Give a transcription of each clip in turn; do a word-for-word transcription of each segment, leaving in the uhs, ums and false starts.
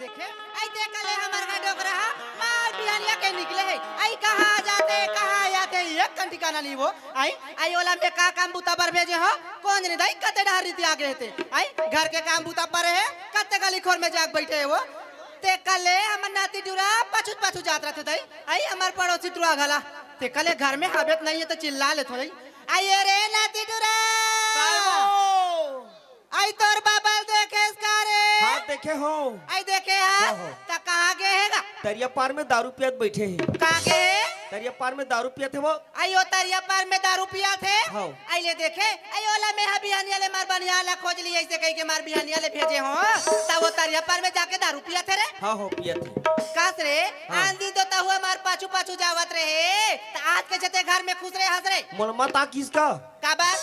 आई ते कले हमर घर डोकरा हा, मार बिहनिया के निकले हे। आई कहाँ जाथे, कहाँ आथे, एक कन ठिकाना नहीं वो। आई, आई ओला मैं का काम बुता बर भेजे हो? कोन जनी दाई कते डहर रीति आगे हे ते। आई, घर के काम बुता परे हे, कते गली खोर में जाके बैठे हे वो। ते कले हमर नाती डुरा पछुत पछुत जात रथे दाई। आई, हमर पड़ोसी टुरा घला। ते कले घर में हबे त नहीं हे त चिल्ला लेथो दाई। आई रे नाती डुरा। आई तोर बाबा ल देखेस का रे? हाँ, देखे हो। आई देखे हा? हाँ, हो। त कहाँ गे हे गा? तरिया पार में दारू पियत बैठे हे। कहाँ गे हे? तरिया पार में दारू पियत हे वो। आई ओ तरिया पार में दारू पियत हे? हाँ। आई ले देखे, आई ओला मैं हा बिहनिया ले मार बनिहार ला खोज ली, ऐसे कही के मार बिहनिया ले भेजे हो, त वो तरिया पार में जाके दारू पियत हे रे? हाँ, हो, पियत हे। कास रे, हाँ। आंधी तो तहुआ मार पाछू पाछू जावत रहे, त आज के जते घर में खुश रहे, हंस रहे। मोला मत आ किसका? काबर?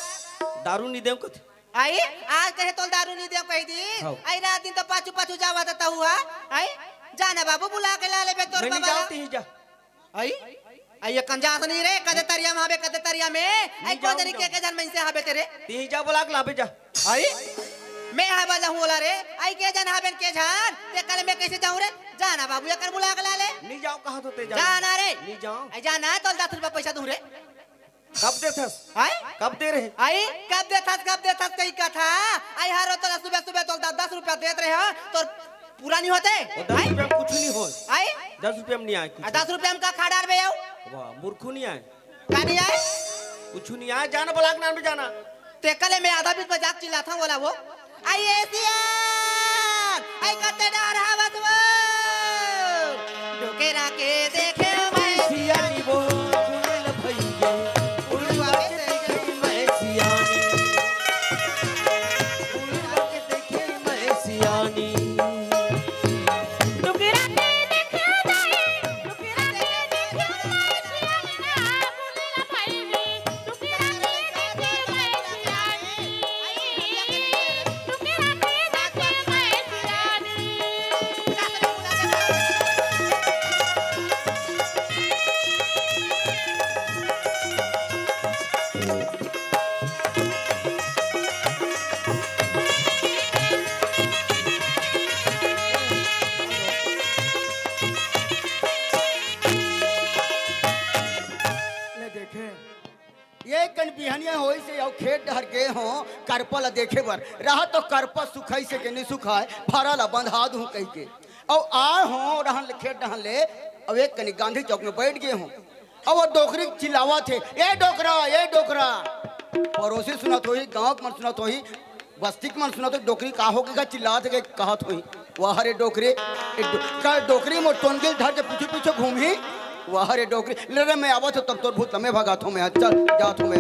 दारू नी देव कथे। आई, आज कहे तोल दारू नी देव कही दी। हौ। आई रात दिन तो पाछू पाछू जावत तहुआ। आई, जाना बाबू बुला के ला लेबे तोर मैं नहीं बाबा जाओ, ला। तीही जा। आई, आई ये कंजास नहीं रे, कदे तरिया में हबे, कदे तरिया में। आई नहीं कौन जाओ, जनी के जाओ। के जन में से हबे तेरे। तीही जा बुला के लाबे जा। आई, मैं हबा जाऊं बोला रे। आई के जन हबे के जान, ते कल मैं कैसे जाऊं रे? जाना बाबू ये कर बुला के ला ले। नहीं जाओ, कहा तो ते जाओ। जाना रे। नहीं जाओ। आई जाना है, तोल दस रुपया पैसा दूं रे। कब देथस? हैं? कब दे रहे? आई, कब देथस, कब देथस, कही कथा। आई, हर रोज तोला सुबह, सुबह तोला दस, दस रुपया देत रहे हो, तोर पूरा नहीं होते? वो दस रुपया में कुछ नहीं हो। आई? दस रुपया में नहीं आए कुछ। आ, दस रुपया में का खा डारबे आओ? वाह, मूर्खू नहीं आए। का नहीं आए? कुछ नहीं आए, जाना ब्लॉक नाम में जाना। ते कले मैं आधा बीच में जाके चिल्लाता हूँ, बोला वो। आई ए सियान, आई कते डर हवत वो। डोकरा के देखे मैं सियानी वो, फूल भइगे। उड़वा के देखे मैं सियानी। उड़वा के देखे मैं सियानी। डोकरा के देखे मैं, डोकरा के देखे मैं सियानी ना, फूल भइगे। ले देखे, ये कन बिहनिया होइस हे अउ खेत डहर गे हों करपा ल देखे बर। रहा तो करपा सुखाइस हे के नहीं सुखाय, भारा ल बंधा दूं कहिके। अउ आय हों रहन ले खेत डहन ले, अउ एक कनी गांधी चौक में बैठ गे हों। अउ वो डोकरी चिल्लावत हे, "ए डोकरा, ए डोकरा।" पड़ोसी सुनत होही, गांव के मन सुनत होही, बस्ती के मन सुनत होही, डोकरी का होगे गा चिल्लात हे के कहत होही। वाह रे डोकरी, ए डो-, का डोकरी मोर टोनगिल धर के पीछू पीछू घूमही। वाह रे डोकरी, ले रे मैं आवत हूँ, तब तोर भूत ल मैं भगात हूँ मैं, चल जात हूँ मैं।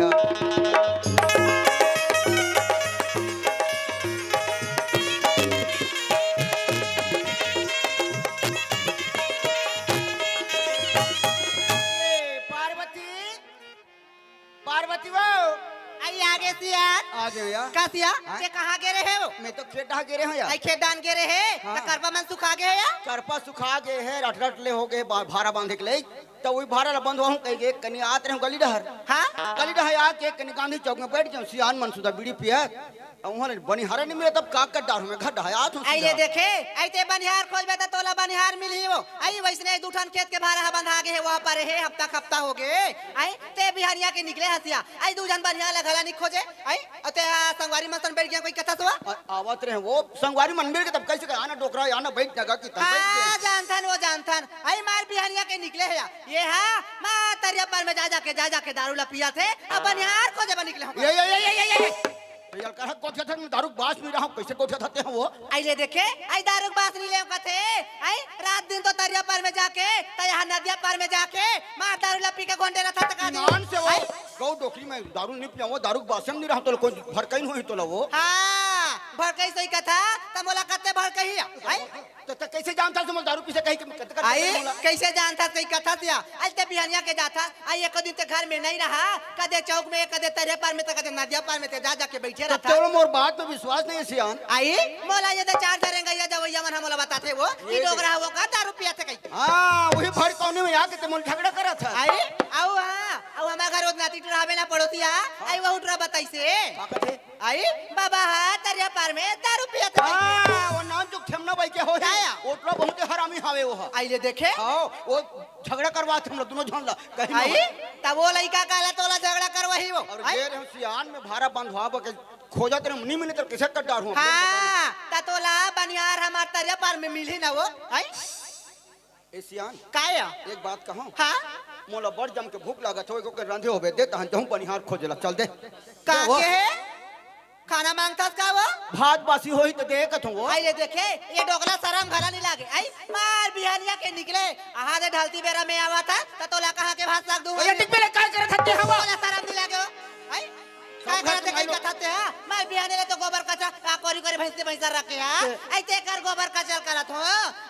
ए, पार्वती, पार्वती वो। आई आगे सियान। आ गए यार। का सिया? हाँ? ते कहाँ गे रहे हो? मैं तो खेत डहा गे रहे हूँ यार। आई खेत डाहन गे रहे? हाँ। त करपा मन सुखा गे हे या? करपा सुखा गे हे, रट रट ले हो गे, बा-, भारा बांधे के ले। त वही भारा ला बंधवाहूँ कहिके कनी आत रहे हूँ गली डहर। हाँ? गली डहर आके कनी गांधी चौक में बैठ जाऊँ, सियान मन सुधा बीड़ी पियत। अउ उहाँ ले बनिहार नहीं मिले, तब का कर डार में घर डहायात हूँ आई ले सीधा। देखे, आई ते बनिहार खोजबे त तोला बनिहार मिलही वो। आई वैसने दू ठन खेत के भारा ह बंधा गे हे, वहाँ पर हे, हफ्ता खफ्ता हो गे। आई ते बिहनिया के निकले हस या। आई दू झन बनिहार ला घला नहीं खोजे। आई अउ ते हा संगवारी मन सन बैठ गया कोई कथा सुआ। आ-, आवत रहे वो संगवारी मन मिल के तब कैसे कहे, "आना डोकरा, आना बैठ जगह की तब बैठ गए।" हाँ, जानथन वो जानथन। आई मार बिहनिया के निकले हे या। ये हा मार तरिया पर में जा जाके, जा जाके दारू ला पिया थे। अब बनिहार खोजे बर निकले हो। ये, ये, ये, ये, ये, ये। तो यार, कहा गोठिया था, मैं दारू के बास नहीं रहा हूँ, कैसे गोठिया था ते हो वो? आई ले देखे, आई दारू के बास नहीं ले कथे, आई रात दिन तो तरिया पार में जाके, त यहाँ नदिया पार में जाके, मार दारू ला पी के गोंडे रहता त का दिन? नान से वो, आई? गौ डोकरी में दारू नहीं पिया, वो दारू के बास में नहीं रहा, तो कोई भड़कई नहीं होई तो ला वो। हाँ, भड़कई सही कथा, त मोला कते भड़कई है, आई? त, त कैसे जानता तुम दारू पीसे कहीं के, कत-, कत-, आई, मोला? कैसे जानता सही कथा से? आई ते बिहनिया के जाता, आई एको दिन ते घर में नहीं रहा, कदे चौक में, कदे तरे पार में, त कदे नदिया पार में ते जा जाके बैठे त रहता। चलो, मोर बात में विश्वास नहीं है, सियान। आई, मोला ये दे चार धरेंगे, ये दवैया मन हमला बताते वो, कि ये डोकरा वो का दारू पिया थे कहीं। हाँ, वही भड़कौनी में आके ते मोल झगड़ा करा था। आई, आओ हाँ, आओ हमर घर ओदनाती टुरा हवे ना पड़ोसी हा, आई वो टुरा बताइसे। का कथे? आई बाबा हा तरिया पार में दारू पियत रहिथे। हाँ, वो नानचुक ठेमना बाई के होही। का या? वो टुरा बहुत हरामी हावे वो हा। आई ले देखे। हाँ, वो झगड़ा करवाथे हमला दुनों झन ला। कहीं ना आई, होई। तब वो लइका काला तोला झगड़ा करवाही वो। अउ आई? गे रहेंव सियान में भारा बंधवाबो के खोजत रहेंव, नी मिले त कइसे कर डारहूँ? हाँ, त तोला बनिहार हमर तरिया पार में मिलही ना वो। आई? ए सियान, का या? एक बात कहूँ? हाँ? मोला बड़ जम के भूख लागत हे, एको के रांधे होबे दे, तहन जाहूँ बनिहार खोजे ला, चल दे। का दे वो। कहे? खाना मांगथस का वो? भात बासी होही त दे कथों वो। आई ले देखे, ये डोकरा सरम घला नी लागे। आई, मार बिहनिया के निकले, आहा दे ढलती बेरा में आवत हा, त तोला कहाँ के भात साग दूँ? ये टिक पे ले काय करत हत्ते हवा? तोला सरम नी लागे वो? आई? काय करत हे कही कथा ते हा? मार बिहाने ले तो गोबर कचरा, आ कोरी कोरी भैंस के भैंसा रखे हा। आई ते कर गोबर कचरा करत हो।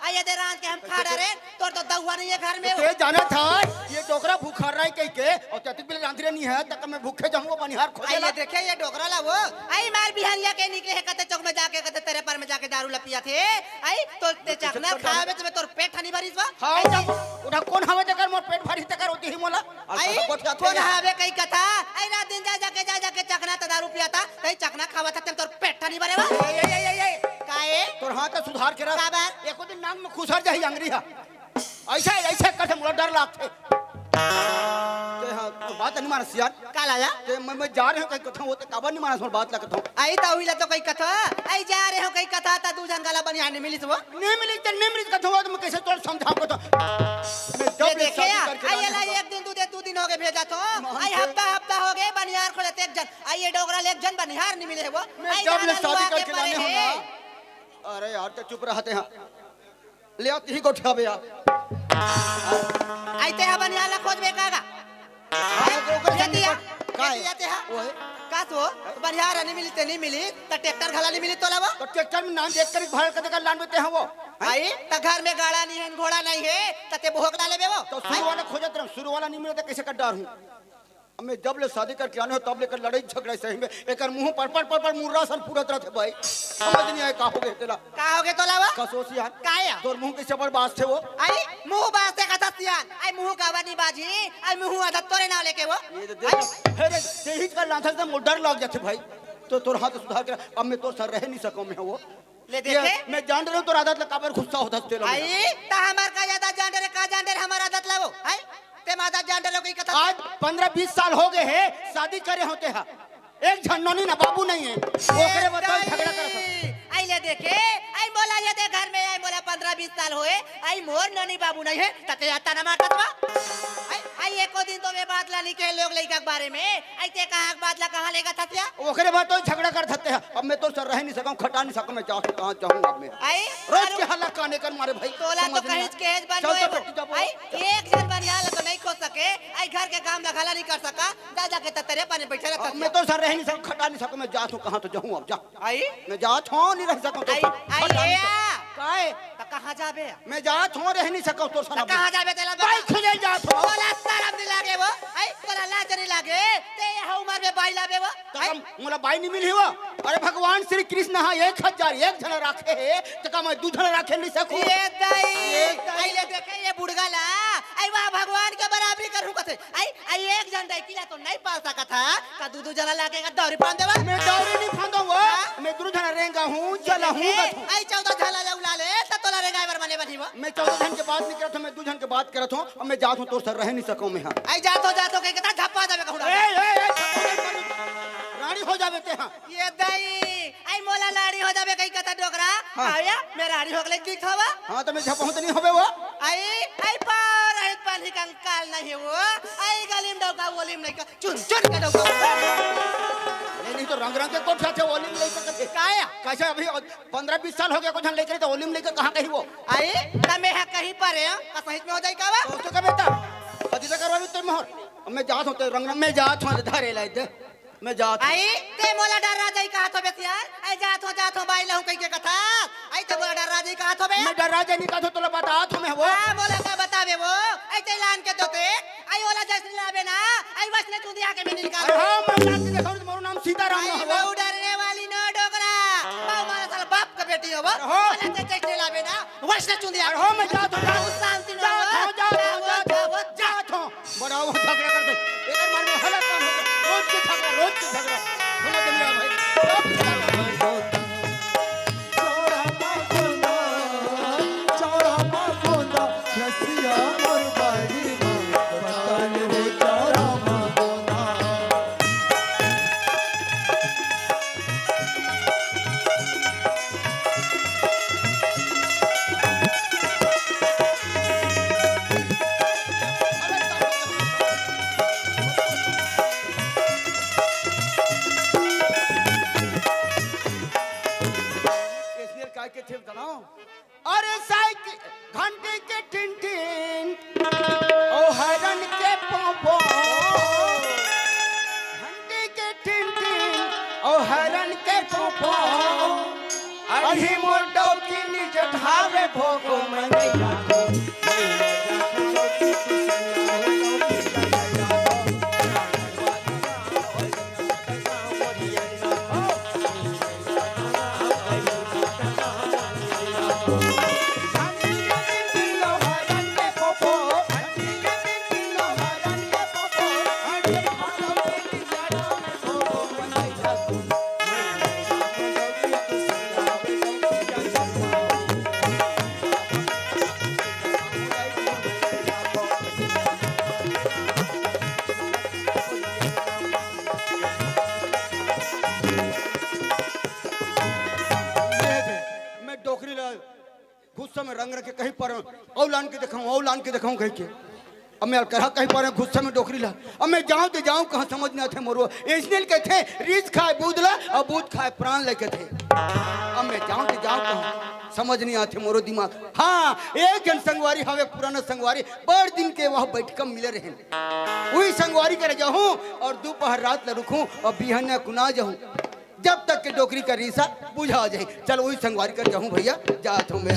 आई ये दे रांध के हम खा डरे, तोर तो दउहा नहीं है घर में। ते जानत हा, ये डोकरा भुखार रही कही के, अउ चतिक बिल रांधरे नहीं है, तक मैं भूखे जाहूँ वो बनिहार खोजे आई ला। ये देखे ये डोकरा ला वो। आई मार बिहानिया के निकले हे, कते चौक में जाके, कते तरिया पार में जाके दारू ला पियाथे। आई तो ते चखना खावे में तोर पेट हनी भरिस बा। हाँ, आई तब उठा कौन हवे तेकर मोर पेट भरिस तेकर होती ही मोला। आई, कोन हवे कही कथा? आई रात दिन जा जाके, जा जाके चखना त दारू पियाथा, तई चखना खावत हा, तेम तोर पेट नी भरे बा। ए, ए, ए, ए, ए। का ए? तोर हाथ सुधार के रख। का बात? एको दिन नाक में खुसर जाही अंगरी हा। अइसे, अइसे करथे मोला डर लागथे। ते हा, तोर बात नी मानस यार। का लाया? ते मैं, मैं जा रहेंव कही कथा, वो ते काबर नी मानस मोर बात ला कथों। आई त उही ला तो कही कथा, आई जा रहेंव कही कथा, त दू झन काला बनिहार नी मिलिस वो। नी मिलिस त नी मिलिस कथों, वो त मैं कइसे तोर समझाहूँ कथों। मैं जब ये ले देखे शादी या, करके आई लाने ला होगा। एक दिन दू दे, दू दिन होगे भेजत हो, आई हफ्ता हफ्ता होगे बनिहार खोजत एक झन, आई ये डोकरा ले एक झन बनिहार नी मिले हे वो। मैं आई जब ले शादी करके लाने होगा। अरे यार, ते चुप रहते हैं। ले आती ही गोठिया बे यार। आई ते हा बनिहार ला खोजबे का गा? हाँ, तो ओकर ये संग दिया, का ये है? दिया ते हा। वो है। का तो बनिहार नी मिली ते नी मिली, त ट्रैक्टर घला नी मिली तोला वो। तो ट्रैक्टर में नाम देख कर भाड़ कते कर लान बेते हैं वो। आई, त घर में गाड़ा नहीं है, घोड़ा नहीं है, त ते भोग ला लेबे वो। तो शुरू वाला खोजत रह, शुरू वाला नी मिले त कइसे कर डारहूँ? अब मैं जब ले शादी करके आने हों, तब लेकर लड़ाई झगड़ा सही में। एकर मुँह पर, पर, पर, पर मुर्रा सन फूटत रहथे भाई। समझ नहीं आए का होगे तेला। का होगे तोला वो? कसोसियान। का या? तोर मुँह कइसे पर बाजथे वो? आई, मुँह बाजथे कथा सियान। आई मुँह काबर नी बाजही? आई मुँह आदत तोरे नाव लेके वो। ये तो देख, आई। हे रे, तेही का लांथस से मोर डर लग जाथे भाई। तो तोर हाथ सुधार के, अब मैं तोर संग रहे नहीं सकूँ मैं वो। ले ये देखे? मैं जान रहे हूँ तोर आदत ले काबर गुस्सा होथस तेला। आई, त हमर का ज्यादा जान डरे, का जान डरे हमर आदत ला वो? आई? ते मादा जान डरे कही कथा। आज पंद्रह बीस साल होगे हे, शादी करे हों ते हा। एक झन नोनी ना बाबू नहीं है। ओकरे बताओ झगड़ा करत हो। आई ले देखे, आई मोला ये दे घर में, आई मोला पंद्रह बीस साल होए, आई मोर नोनी बाबू नहीं है, त ते आता ना मारत बा। आई, आई एको दिन तो मैं बात ला नी कहे लोग लइका के बारे में, आई ते कहाँ के बात ला कहाँ लेगत हस या? ओकरे बाद तो झगड़ा करत हत्ते हा। अब मैं तोर संग रह नहीं सकूँ, खटा नहीं सकूँ, मैं जाहूँ, कहाँ जाहूँ अब मैं? आई, रोज अरे के हल्ला काने कर मारे भाई, तोला तो समझ में कहीं के बन चल होए तो वो। बेटी जाबो। आई, एक झन बनिहार ला तो नहीं खोज सके, आई घर के काम ला घला नहीं कर सका, जा जाके त तरिया पार में बैठे रहत अब हस मैं या। तोर संग रह नहीं सकूँ, खटा नहीं सकूँ, मैं जात हों, कहाँ तो जाहूँ अब, जा। आई? मैं जात हों, नहीं रह सकूँ तोर आई, संग, आई खटा नहीं ए सकूँ। आ। काय? त कहाँ जाबे? मैं जात हों, रह नहीं सकूँ तोर संग त अब। कहाँ जाबे तेला बता? बाइक खुले जात हों। तोला सरम नहीं लागे वो? आई, तोला लाज नहीं लागे? ते यह उमर में बाई लाबे वो? त आई? हम, मोला बाई नहीं मिली वो? अरे भगवान श्री कृष्ण हा एक हजार एक झन राखे हे, त का मैं दू झन राखे नहीं सकूँ? ये दाई, ये दाई। आई ले देखे ये बुढ़गा ला, आई वाह भगवान के बराबरी करहूँ कथे, आई, आई एक झन दाई किला तो नहीं पाल सकत हा, का दू दू झन ला के का दौरी पान देवा? मैं दौरी नहीं फांदो वो, हाँ? मैं दू झन रेंगा हूँ, चला हूँ, देखे, कथूँ। आई चौदह झन ला उला ले, त तोला रेंगा बर मने बनी वो। मैं चौदह झन के बात नहीं करत हों, मैं दू झन के बात करत हों, अब मैं जात हों, तोर संग रह नहीं सकूँ मैं हा। आई जात हों, जात हों, कही के त धप्पा देबे कहूँ ए, ए, ए, धप्पा नहीं मारी। रानी हो जाबे ते हा। ये दाई, आई मोला लाड़ी हो जाबे कही कथा डोकरा। हाँ। आया, मैं रानी होगले की खावा? हाँ, त मैं झपहूँ त नहीं होबे वो। आई, आई पार, आई पानी कंकाल नहीं वो। आई गलीम डौका, ओलीम नहीं का, चुन चुन के डौका। नहीं, नहीं तो रंग रंग के कोठा थे, ओलीम नहीं तो कथे। काया? कैसे अभी पंद्रह बीस साल होगे, कुछ हम लेकर तो ओलीम लेकर कहाँ कही वो? आई, त मैं हा कहीं पर है, का सही में हो जाई का वा? तो, तो का बेटा, कदी तक करवा भी तो मोहर। अब मैं जात हों, ते रंग रंग में जात हों, धरे लाई दे। मैं जात हों। आई, ते मोला डर्रा जाई कहत होबे सियान? आई जात हों, जात हों, बाई लहूँ कही के कथा। आई ते मोला डर्रा जाई कहत होबे? मैं डर्रा जाई नहीं कहत हों, तोला बतात हों मैं वो। हाँ, मोला का बताबे वो? आई ते लान के दोते। आई ओला जैसे लाबे ना, आई वैसने चुंदिया के मैं निकाल। अरे हाँ, मैं लान के देखाऊँ, मोरो नाम सीताराम आई ना वो। वो डरने वाली नो डोकरा। बाऊ मारा साला बाप का बेटी हो वो। अरे हाँ। ओला जैसे लाबे ना, वैसने चुंदिया। अरे हाँ, मैं जात हों, जात हों। शांति ना जात हो। हों, जात हों, जात हों, जात हों। बड़ा वो झगड़ा करते। एक बार झगड़ा, सुनो दुनिया भाई, सब झगड़ा। इसलिए काय के थे बताओ? अरे साइकिल घंटी के टिन टिन, ओ हरन के पों पों। घंटी के टिन टिन, ओ हरन के पों पों। अरही मोर डौकी निजठावे भोगो मनैया। मैं डोकरी ला गुस्सा में रंग रंग के कहीं पर, "औ लान के देखाऊं, औ लान के देखाऊं," कह के। अब मैं अलकरहा कहीं पर गुस्सा में डोकरी ला। अब मैं जाऊं तो जाऊं कहां, समझ नहीं आथे मोरो। इसने कहथे, "रीस खाए बूद ला, अउ बूद खाए प्राण ला," कहथे। अब मैं जाऊं तो जाऊं कहां, समझ नहीं आथे मोरो दिमाग। हां, एक झन संगवारी हवे, पुराना संगवारी, बड़ दिन के वह बैठका मिले रहेन। उही संगवारी कर जाहूं अउ दोपहर रात ला रुकहूं अउ बिहनिया कुना जाहूं। जब तक के डोकरी का रीसा बुझा जाही। चल, उही संगवारी कर जाहूं भैया, जात हूं मैं।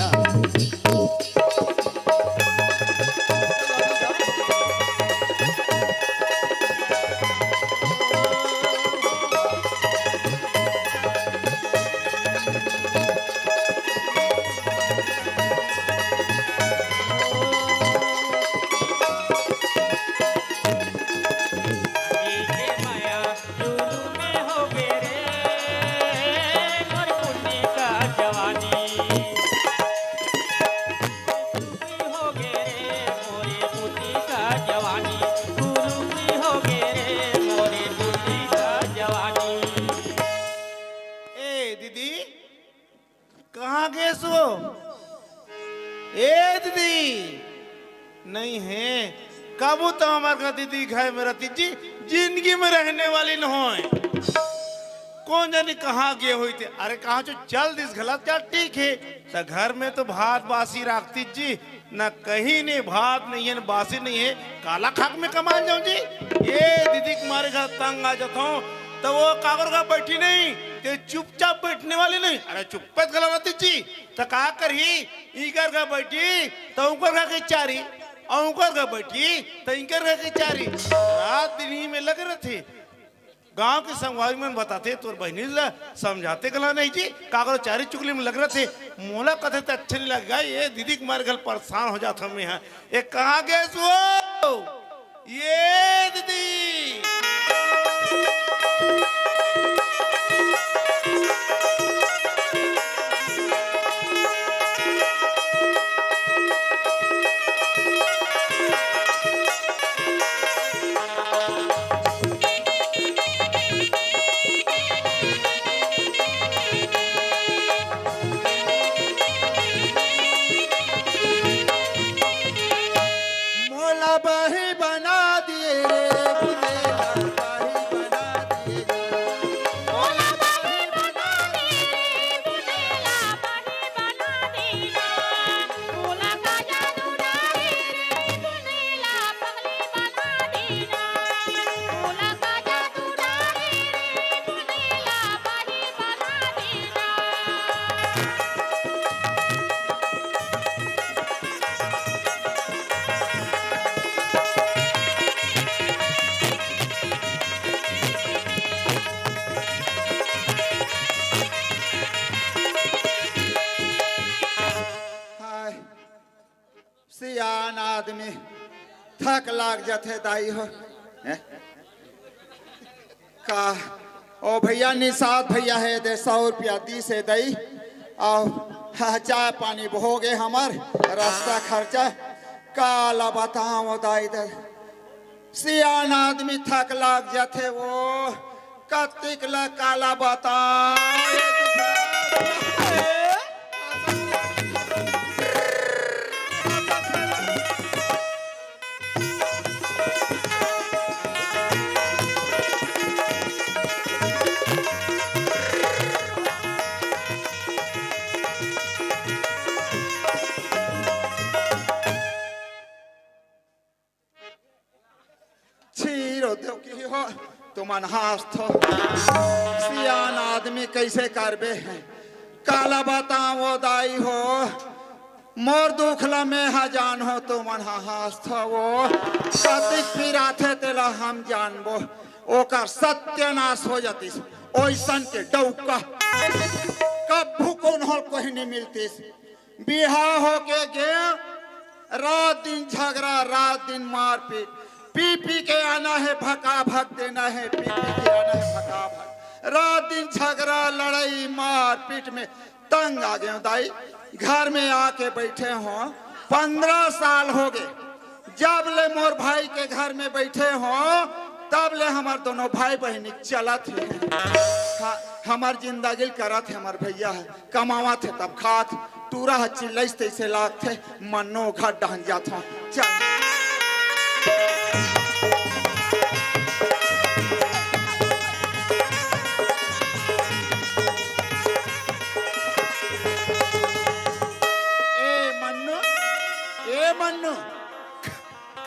ए दीदी, कहां गेस वो? ए दीदी, नहीं हे, कभू तो हमर घर दीदी घर में रहती जी, जिंदगी में रहने वाली न होय। कोन जनी कहां गे होही ते? अरे कहां चो चल दिस घला, चल ठीक हे। त घर में तो भात बासी राखती जी, न कहीं नहीं, भात नहीं हे, न बासी नहीं हे, काला खाक में कमान जाऊं जी? ए दीदी के मारे घर तंग आ जाता हूं, त वो काकर घर बैठी नहीं, ते चुपचाप बैठने वाली नहीं। अरे चुप्पे घला रहती जी, त का करही? इकर घर बैठी त उकर घर के चारी, अउ उकर घर बैठी त इकर घर के चारी। रात दिन ही में लगे रहथे। गांव के संगवारी मन बताथे, "तोर बहिनी ल समझाते घला नहीं जी, काकरो चारी चुगली में लगे रहथे।" मोला कथे त अच्छा नहीं लगेगा। ए दीदी के मारे घला परेशान हो जात हंव मैं ह। ए कहां गेस वो? ए दीदी। मोला बही बना दिए रे बुलेला, बही बना दिए रे। मोला बही बना दिए रे बुलेला, बही बना दिए रे। मोला का जादू डारे रे बुलेला, पगली बना दिए रे। मोला का जादू डारे रे बुलेला, बही बना दिए रे। हाय, सियान आदमी, थक लाग जाथे दाई हो। हैं? का ओ भैया, निषाद भैया हे दे, सौ रुपया दीस हे दई। अउ ह, चाय पानी हो गे हमर, रस्ता खर्चा। काला बतावं दाई दे, सियान आदमी थक लाग जाथे वो, कतिक ल काला बतावं। छीरो देव की हो, तुमन हास थो। सियान आदमी कइसे करबे? काला बतावं दाई हो, मोर दुख ल में ह जानहूं, तुमन ह हास थो। कतिक पिराथे तेला हम जानबो, ओकर सत्यानाश हो जातिस। ओइसन के डौका कभू कोनो कोई नइ मिलतिस। बिहाव होके गे, रात दिन झगरा, रात दिन मारपीट, पी पी के आना हे, भका भक देना हे, पी पी के आना हे, भका भक। रात दिन झगरा, लड़ई, मारपीट में तंग आ गेंव दाई। घर में आके बइठे हों, पंद्रह साल हो गे। जब ले मोर भाई के घर में बइठे हों, तब ले हमर दोनों भाई बहिनी चलत हे। ह-, हमर जिंदगी ल करत हे हमर भैया ह। कमावत हे तब खात, टूरा ह चिल्लइस तइसे लागथे, मन्नू घर डहन जाथंव। चल। ए मन्नू, ए मन्नू।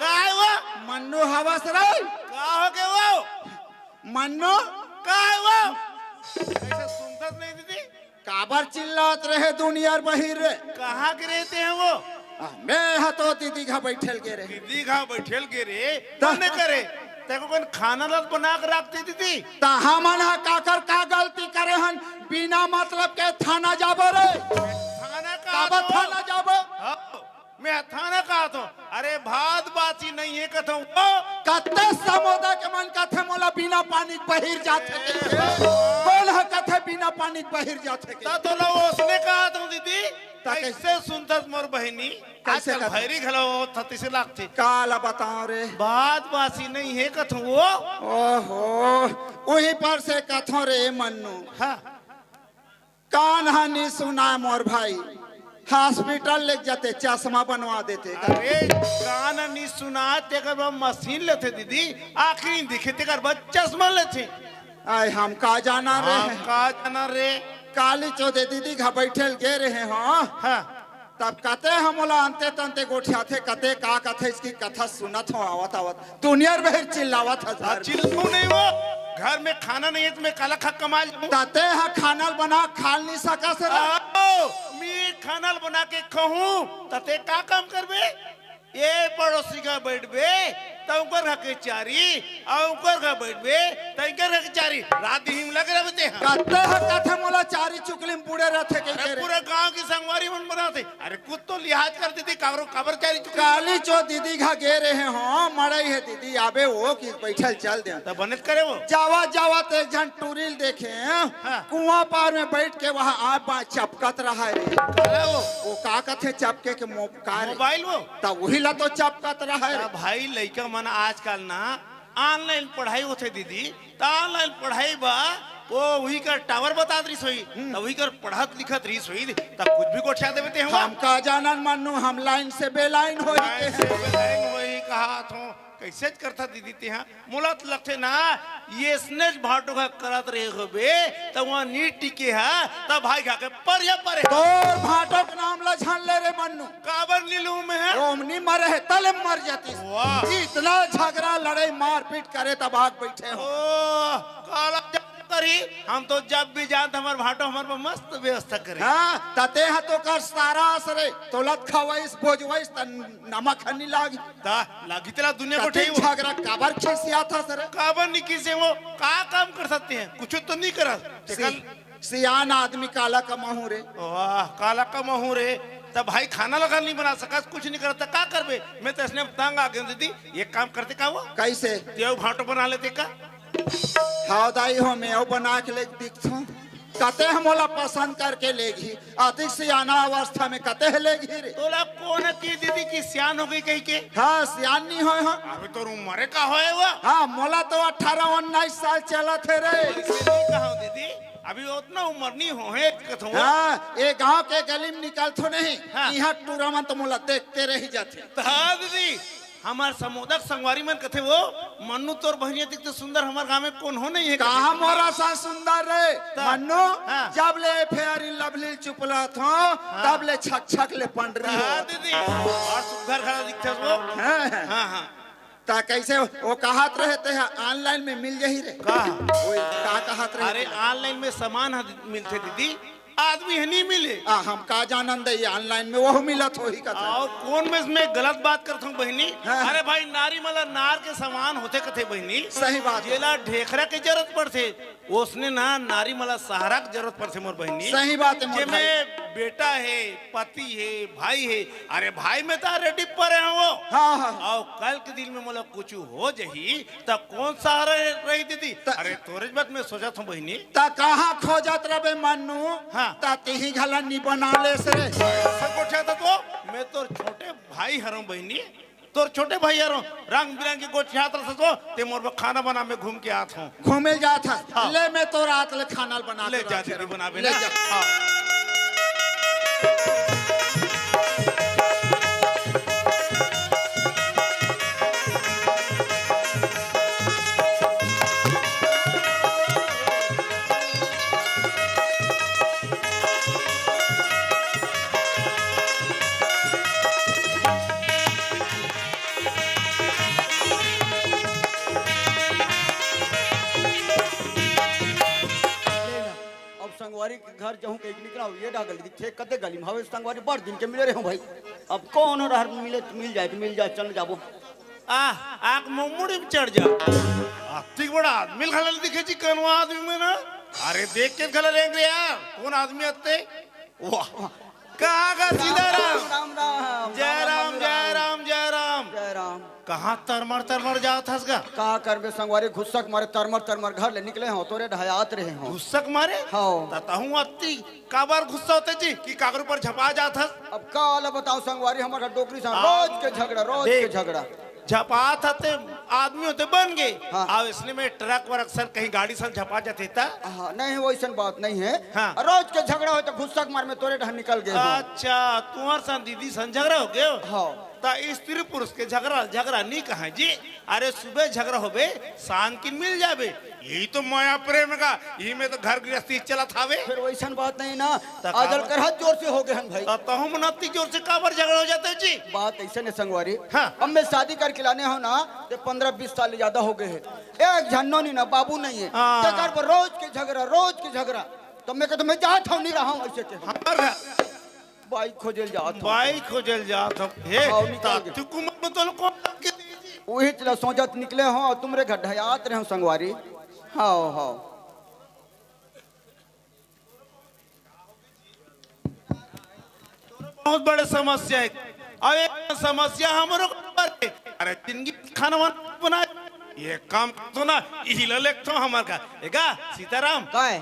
का हे वो? मन्नू हवस रे। का हो गे वो? मन्नू। का हे वो? कइसे सुनथस नहीं दीदी? काबर चिल्लात रहे दुनिया बहिर रे? कहाँ के रहे तें वो? आ, में ह तो दीदी घर बइठे ल गे रहे। दीदी घर बइठे ल गे रहे? त- मने करे, तें को कोन खाना ल बना के राखते दीदी? त हमन ह काकर का गलती करे हन, बिना मतलब के थाना जाबो रे? थाना का काबर तो? थाना जाबो? हाँ। में ह थाना कहत हों, अरे भात बासी नइ हे कथंव वो। कते समोदा के मन कथे मोला बिना पानी के बहिर जाथे कहिके। कोन ह कथे बिना पानी के बहिर जाथे कहिके? त तोला ओसने कहत हों दीदी, त कइसे? कइसे सुनथस मोर बहिनी? कइसे आजकल कहत? भैरी घलो होत ह तइसे लागथे। काला बतावं रे? भात बासी नइ हे कथंव वो। ओहो, उही पर से कथंव रे मन्नू। हाँ। कान ह नइ सुनाय मोर भाई, हॉस्पिटल लेग जाते, चश्मा बनवा देते। अरे, कान नइ सुनाय तेकर बर मशीन लेथे दीदी, आँखी नइ दिखे तेकर बर चश्मा लेथे। आय, हम का जानन रे। हम का जानन रे। काली चोदे दीदी घर बइठे ल गे रहे हों। हाँ। तब कते ह मोला अंते तंते गोठियाथे, कते का कथे, इसकी कथा सुनत हों आवत आवत। दुनिया बहिर चिल्लावत हस। हाँ, चिल्लाहूं नहीं वो। घर में खाना नहीं हे त में काला खा के कमा लूं। त तें ह खाना ल बना के खा ल नइ सकस रे। आओ, में खाना ल बना के खाहूं, त तें का काम करबे? ए पड़ोसी घर बइठबे, त उंकर घर के चारी, अउ उंकर घर बइठबे, त इंकर घर के चारी। रात दिन लगे रहिबे तें ह। कते ह कथे मोला चारी चुगली म बुड़े रहिथे कहिके अरे रे। पूरा गांव के संगवारी मन बनाथे। अरे कुछ तो लिहाज कर दीदी, काबरो, काबर चारी चुगली? काली चो दीदी घर गे रहे हों, मड़ई हे दीदी, आबे ओ कि बइठे ल चल देंव। त बने त करे वो। जावत जावत एक झन टूरी ल देखे, हाँ। कुआं पार में बइठ के वहां आ बा चपकत रहय रे। काला वो? वो का कथे चपके के मो-, का रे? मोबाइल वो? त उही ला तो चपकत रहय रे। त भाई लइका मन आजकल ना online पढ़ाई होथे दीदी, त online पढ़ाई बा, वो उही कर tower बतात रहिस होही, हम्म। त उही कर पढ़त लिखत रहिस होही, त कुछ भी गोठिया देबे तें ह। हम का जानन मन्नू, हम line से बेline होही line के। से बेline होही कहत हों, कइसे करथा दीदी तें ह? मोला त लगथे ना, ये स्नेच भाटो का करत रहे होबे, त उहां नी टिके ह, त भाई खा के परिया परे। तोर भाटो के नाम ला झन ले रे मन्नू। काबर नी लूं मैं? ओमनी मरे हे, तले मर जातिस। वाह। इतना झगरा, लड़ई, मारपीट करे, त भाग बइठे हों। ओ, काला जादू करी, हम तो जब भी जान त हमर भाटो हमर बर मस्त व्यवस्था करे। हाँ, त तें ह तो कर सारा असरे, तोला त खवइस, बोजवइस, त नमक ह नी लागी। त लागी तेला दुनिया कते गोठे वो। झगरा काबर खिसियाथस रे? काबर नी खिसे वो? का काम करथस तें ह? कुछ तो नी करस। सि-, सियान आदमी काला कमाहूं रे। वाह, काला कमाहूं रे। त भाई खाना ल नी बना सकस, कुछ नी करस, त का करबे? मैं त अइसने तंग आ गेंव दीदी, एक काम करते का वो? कइसे? तें अउ भाटो बना लेते का? हव दाई हो, मैं अउ बना के लेके दिखथों। कते ह मोला पसंद करके लेगही, अतिक सियाना अवस्था में कते ह लेगही रे। तोला कोन की दीदी की सियान हो गई कही के? हाँ, सियान नहीं होय हो। अभी तोर उम्र का होय वो? हाँ, मोला तो अठारह उन्नीस साल चलत हे रे। ऐसे नहीं कहा दीदी, अभी उतना उम्र नहीं हो है कथो। हाँ, ये गांव के गली में निकलथो नहीं, हाँ। यहाँ टूरा मन तो मोला देखते रही जाथे। तो हाँ दीदी, हमार संबोधक संगवारी मन कथे वो, मन्नू तोर बहिनिया दिखते सुंदर हमार गांव में कोनो नहीं है। कहाँ मोर सा सुंदर रे? त-, मन्नू, हाँ। जब ले फेयर लवली चुपला थो, हाँ। तब ले छक छक ले पंडरी हो। हाँ दीदी, और सुंदर घर दिखते वो। हाँ। हाँ, हाँ। ता कैसे वो कहत रहे ते है, online में मिल जाही रे? का? ओए, का कहत रहे अरे, ते? Online में सामान ह-, मिलथे दीदी, आदमी ह नहीं मिले। आ, हम का जानन दे, ये online में वो मिलत होही कथे। और कौन में इसमें गलत बात करत हूँ बहिनी? हाँ। अरे भाई, नारी मला नार के समान होथे कथे बहिनी। सही बात है। जेला ढेखरा के जरूरत पड़थे, ओसने ना नारी मला सहारा के जरूरत पड़थे मोर बहिनी। सही बात है मोर जेमे भाई। बेटा है, पति है, भाई है। अरे भाई में तो already परे हैं वो। हाँ, हाँ। और कल के दिन में मोला कुछ हो जही, त कौन सहारा रही दीदी? त- अरे तोरे बात में सोचत हूँ बहिनी। त कहाँ खोजत रहे मन्नू? हाँ। त तिही घला नी बना लेस रे। ऐसा गोठियाथस वो, मैं तोर छोटे भाई हरौं बहिनी, तोर छोटे भाई हरौं, रंग बिरंग के गोठियाथस वो, ते मोर बर खाना बना, मैं घूम के आत हूँ। घूमे जात हस, हाँ। ले मैं तोर आत ले खाना बना ले के जा रखे दीदी, रहूँ। बनाबे ले ना। जा। हाँ। अब संगवारी के घर जाहूं कहिके निकला हूं, ये डागल दिखे, कते गली में हवे संगवारी, बड़ दिन के मिले रहे हूं भाई। अब कौन हो रहर मिले, मिल जाए तो मिल जाए, चल जाबो। आ, आंख मुड़ी में चढ़ जा। अतिक बड़ा आदमी घला दिखे जी, कनवा आदमी में ना। अरे देख के घला रेंग रे यार, कौन आदमी आते? वाह, कहाँ का सीताराम? राम, राम, जय राम, राम, जय राम, जय राम। जय राम। कहाँ तरमर तरमर जात हस गा? का करबे संगवारी, गुस्सा के मारे तरमर तरमर घर ले निकले हो, तोरे ढायात रहे हो। गुस्सा के मारे? हाँ। त तहूँ अत्ती काबर गुस्सा होते जी कि काकर ऊपर झपा जात हस? अब का वाला बताओ संगवारी, हमारे घर डोकरी सा हाँ। रोज के झगड़ा, रोज के देख, झगड़ा। झपात हते आदमी होते बन गए। हाँ। अब इसने में ट्रक वरक सन कहीं गाड़ी सन झपा जाते ता? हाँ, नहीं, वैसन बात नहीं है। हाँ। रोज के झगड़ा होय तो गुस्सा के मार में तोरे ढहन निकल गए हो। अच्छा, तुम्हार सन दीदी सन झगड़ा हो गए हो? हाँ। ता स्त्री पुरुष के झगड़ा, झगड़ा नहीं कहा जी। अरे सुबह झगड़ा होबे, शाम की मिल जाबे। यही तो माया प्रेम का, यही में तो घर गृहस्थी चलत हावे। फिर वैसन बात नहीं ना। त आजल काबर? कर हाथ जोर से हो गए हन भाई। त तहु मन अति जोर से काबर झगड़ा हो जाते हो जी? बात ऐसे ने संगवारी। हाँ। अब मैं शादी करके लाने हो ना, ते पन्द्रह बीस साल ज्यादा हो गए हैं। एक झन्नो नहीं ना, बाबू नहीं है। हाँ। ते घर पर रोज के झगड़ा, रोज के झगड़ा। तो मैं कहता, मैं जात हूँ, नहीं रहा हूँ ऐसे के। हमार घर। बाई खोजल जात हूँ। बाई खोजल जात हूँ। हे, हाँ, निकल गए। तातु कुमार में तो कौन के दीजिए? वही चला सोचत निकले हो, तुमरे घर ढयात रहे हो संगवारी। हाँ, हाँ। बहुत बड़े समस्या है। अब एक समस्या हमरो ऊपर है। अरे जिंदगी खाना वाना बनाए। ये काम तो ना, इही ला लेखथो हमार का। एगा, सीताराम। काय?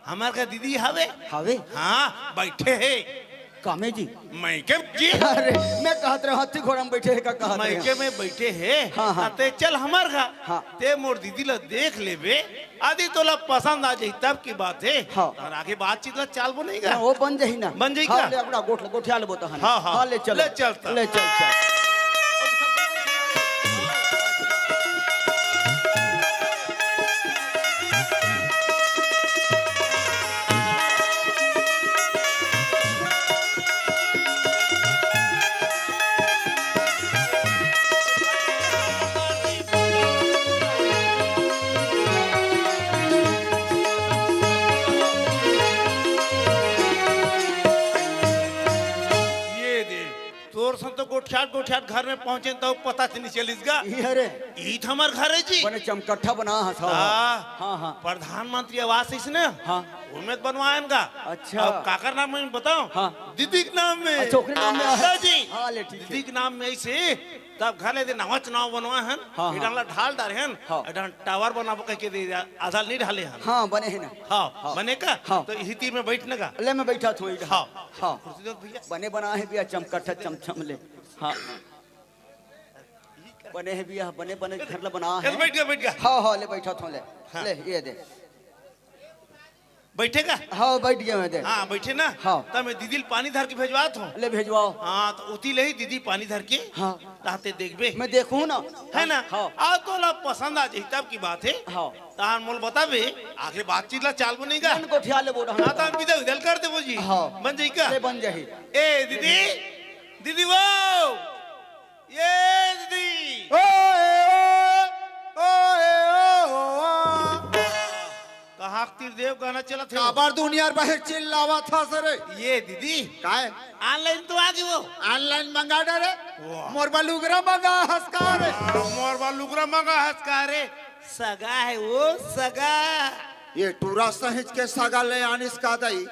हमार का दीदी हवे? हवे? हाँ, बैठे है। कामे जी? मइके जी। अरे, मैं कहत रहे हाथी घोड़ा में बैठे है का कहत रहे? मइके में बैठे है। हाँ, हाँ। ते चल हमार का। हाँ। ते मोर दीदी ला देख लेबे। आदि तोला पसंद आ जाही तब की बात है। हाँ। और आगे बातचीत ला चाल बो नहीं का? हाँ, वो बन जाही ना। बन जाही हाँ, का? ले अपना गोठ, गोठिया लेबो तहन। हाँ, हाँ। हाँ, ले चल। ले चल त। ले चल, चल। ये दे, तोर सन तो गोठियात गोठियात घर में पहुंचे तो पता नहीं चलिस गा। ई हरे। ई त हमर घर है जी। बने चमकट्ठा बना हस, हाँ। हाँ। हाँ, हाँ। प्रधानमंत्री आवास इसने हाँ। ओमे तो बनवाए हन का। अच्छा। अब काकर नाम में बताओ? हाँ। दीदी के नाम में। अच्छा, ओकरे नाम में आहे। हाँ जी। हाँ, ले, ठीक है। दीदी के नाम में ऐसे, तब घर ले दे नवा चुनाव बनवाए हन। हाँ, हाँ। एडा ला ढाल डारे हन। हाँ। एडा टावर बनाबो कह के दे दिया, आधा नहीं ढाले हन। हाँ, बने है ना। हाँ, हाँ। बने का? हाँ। तो इही तीर में बैठ न का। ले, मैं बैठा थों इधर। हाँ। हाँ। कुर्सी दो भैया। बने बना है भैया, चमकट है, चमचम ले। हाँ। बने है भैया, बने, बने घर ला बना चल, है। बैठ गया, बैठ गया। हाँ, हाँ, ले बैठा थों ले। हाँ। ले, ये दे। बैठे का? हाँ, बैठ गया मैं दे। हाँ, बैठे ना? हाँ। तब मैं दीदी ल पानी धर के भेजवात हूँ। ले भेजवाओ। हाँ, तो उती ले ही दीदी पानी धर के हाँ। लाते देखबे। मैं देखूँ ना। है ना? हाँ। आ तो ला पसंद आ जाही तब की बात है। हाँ। तहान मोल बताबे, आगे बातचीत ला चाल बनेगा। मन गोठिया ले बोल रहा हाँ, हूँ। तहान बिदा उदल कर देबो जी। हाँ। बन जाही का? ले बन जाही। ए दीदी, दीदी वो, ये दीदी। ओए, ओए, ओए, ओ, ओ, ओ। कहाँ के तीर देव गाना चलत हे? काबर दुनिया बाहर चिल्लावत हस रे? ये दीदी। काय? Online तो आ गई वो। Online मंगा डारे। वाह। मोर बर लुगरा मंगा हस का रे? हाँ, मोर बर लुगरा मंगा हस का रे? सगा है वो, सगा। ये टूरा सहित के सगा ले आनिस का दई।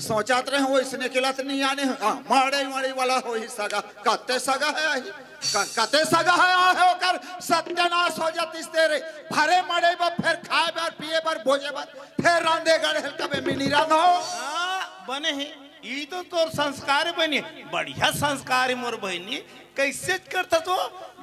सोचत रहे हो इसने के लत नहीं आने हो। हाँ, माड़े माड़े वाला हो ही सगा। कते सगा है आही? क-, कते सगा है आहे ओकर सत्यानाश हो जातिस तेरे। भरे मड़े बर, फिर खाए बर, पिए बर, भोजे बर, फिर रांधे गढ़े कबे मिनी रांधो। हाँ, बने ही। ई तो तोर संस्कार बनी। बढ़िया संस्कार है मोर बहिनी। कैसे करता तो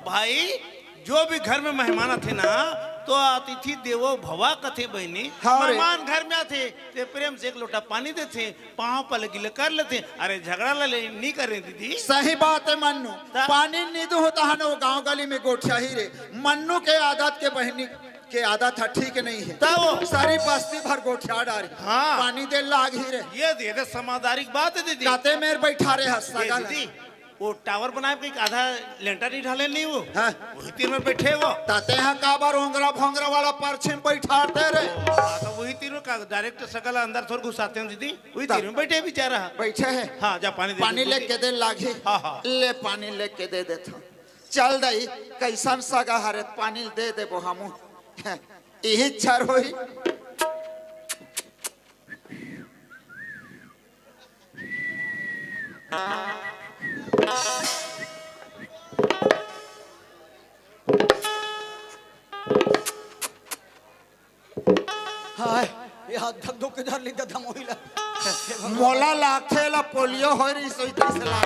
भाई, जो भी घर में मेहमान आथे ना, तो अतिथि देवो भवा कथे बहिनी। हाँ रे। मेहमान घर में आथे, ते प्रेम से एक लोटा पानी देथे, पाँव पलगी ल कर लेथे। अरे झगड़ा ला ले, नहीं करे दीदी। सही बात है मन्नू। ता- पानी नी दूँ तहन वो गाँव गली में गोठिया ही रे। मन्नू के आदत के बहिनी के आदत ह ठीक नहीं है। ता वो- सारी बस्ती भर गोठिया डारी। हाँ। पानी दे लाग ही रे। ये दे दे समझदारी की बात है दीदी। काते मेर बैठा रे हस ये सगा ला। दीदी, वो टावर बनाए के आधा लेंटर नहीं ढाले नहीं वो। हाँ। वही तीर में बैठे वो। ताते हा काबर ओंगरा भोंगरा वाला परछी में बैठाते रे। हाँ, तो वही तीर में का डायरेक्ट सगा ला अंदर थोड़ घुसाते हैं दीदी। वही ता- तीर में बैठे बेचारा। बैठे है। हाँ, जा पानी दे पानी दे। लेके दे लागे। हाँ, हाँ। ले पानी लेके दे देता। चल दई, कैसन सगा हरे, पानी दे देबो हमू। इही छर होई। हाय, ये हाथ धक धो के धर ली ददा मोहिला। मोला लागथे ला पोलियो होय रही सोई तैसे लाग।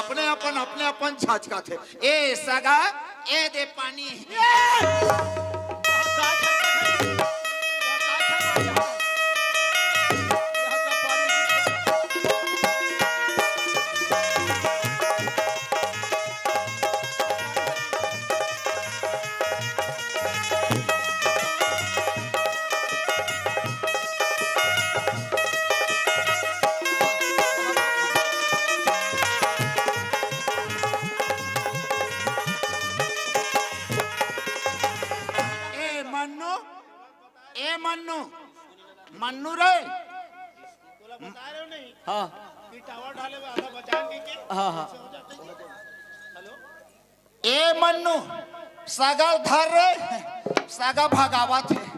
अपने अपन, अपने अपन झाचकाथे। ए सगा, ए दे पानी। ए मन्नू, ए मन्नू, मन्नू रे। हाँ। हाँ, हाँ। ए मन्नू, सगा ल धर रे, सगा भगावत हे।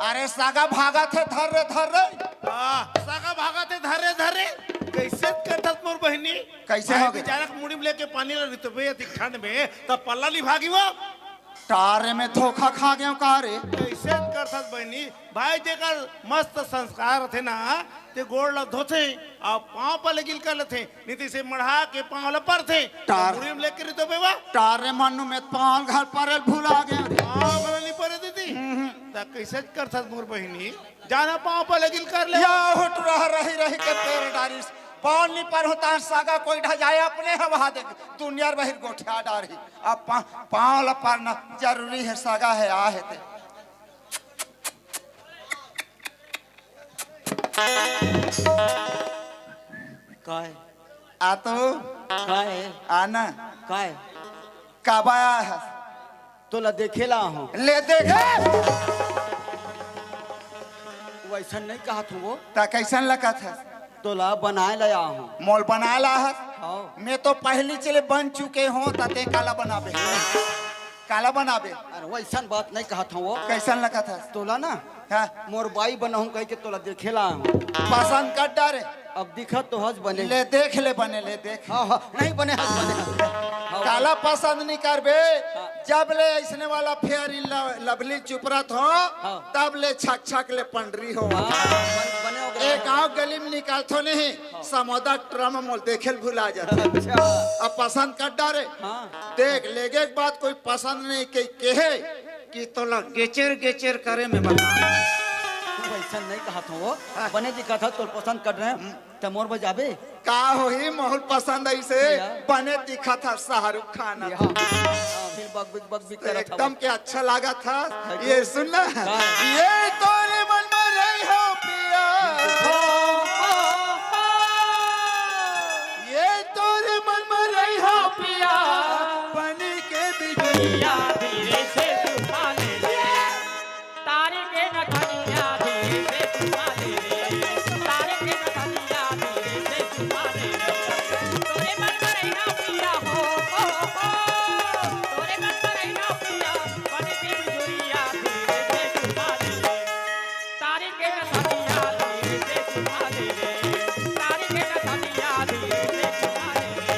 अरे सगा भागत हे, धर रे, धर रे। हाँ, सगा भागत हे, धर रे, धर रे। कैसे करथस मोर बहिनी? कैसे भाई हो गए? बेचारा के मुड़ी में लेके पानी ला रितबे अतिक ठंड में, तब पल्ला नहीं भागी वो। टारे में धोखा खा गयो का रे? कैसे करथस बहिनी? भाई जेकर मस्त संस्कार होथे ना, ते गोड़ ला धोथे अउ पाँव पलगी ल कर लेथे, नहीं तो इसे मढ़ा के पाँव ला परथे। टार। मुड़ी में लेके रितबे वो। टारे मन्नू में पाँव घर परल भुला गयो रे। पाँव घला नहीं परे दीदी। हम्म। त कैसे करथस मोर बहिनी? जाना पाँव पलगी ल कर ले। या होट रह रही रही के पैर डारिस। पाँव नहीं पर होता सगा कोई ढजाए अपने हवा दे। दुनिया बाहर गोठिया डारी। अब पा-, पाँव ला परना जरूरी है, सगा है, आ है ते। काय? आ तो। काय? आना। काय? काबा आया है? तोला देखे ला हूँ। ले देखे। वैसन नहीं कहा थू वो। ता कैसन लगा था? तोला बनाए ला आया हूँ। मोल बनाए ला है? हाँ। मैं तो पहली चले बन चुके हूँ, ता ते काला बनाबे। काला बनाबे। अरे वैसन बात नहीं कहा था वो। कैसन लगा था? तोला ना हाँ। मोर बाई बनाहूं कहिके तोला देखे ला आहूं। पसंद कर डारे। अब दिखत तो हस बने। ले देख ले बने, ले देख। हाँ, हाँ, नहीं बने हस बने। हाँ, काला पसंद नहीं करबे। हाँ। जब ले अइसने वाला फेयर इन ल-, लवली चुपरत हो, हाँ। तब ले छक छक ले पंडरी हो। हाँ, बन-, बने हो गया। ए गांव गली में निकालथो नहीं, हाँ। समोदा ट्रम मोल देखे ल भुला जाथे। अच्छा। अब पसंद कर डारे। हाँ। देख, लेगे के बाद कोई पसंद नहीं के, केहे कि तोला गेचेर गेचेर करे में बता। तू अइसन नहीं कहत हो वो। हाँ। बने दिखत ह, तोर पसंद कर रहे हैं। हम्म। त मोर बर जाबे? का होही, मोर पसंद अइसे या। बने दिखत ह शाहरुख खान। या। हाँ, फिर बक बिक, बक बिक तो करत हवा। एकदम के अच्छा लागत ह। हाँ, ये तो सुन ना। हाँ। ये तोरे मन में रही हो पिया। ये तोरे मन में रही हो पिया। बनी के बिजुरिया धीरे से तूफान ले। तारे के नथनिया धीरे से चुमा ले रे, तारे के नथनिया धीरे से चुमा ले रे। तोरे मन में रहिना पिया हो, हो, हो। तोरे मन में रहिना पिया, बन के बिजुरिया धीरे से चुमा ले रे। तारे के नथनिया धीरे से चुमा ले रे, तारे के नथनिया धीरे से चुमा ले रे,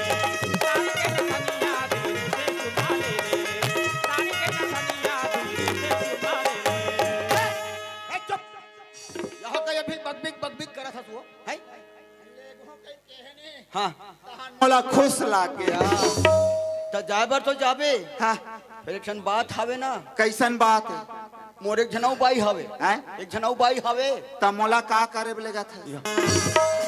तारे के नथनिया धीरे से चुमा ले रे, तारे के नथनिया धीरे से चुमा ले रे। ए, चुप। यहाँ का ये भी बकबिक, बकबिक करत हस वो, हैं? हाँ। मोला खुश लाग गया। त जाए बर तो जाबे। हाँ। फेर एक ठन बात हवे ना। कइसन बात? मोर एक झन अउ बाई हवे। हैं? एक झन अउ बाई हवे। त मोला का करे बर लेगत हस?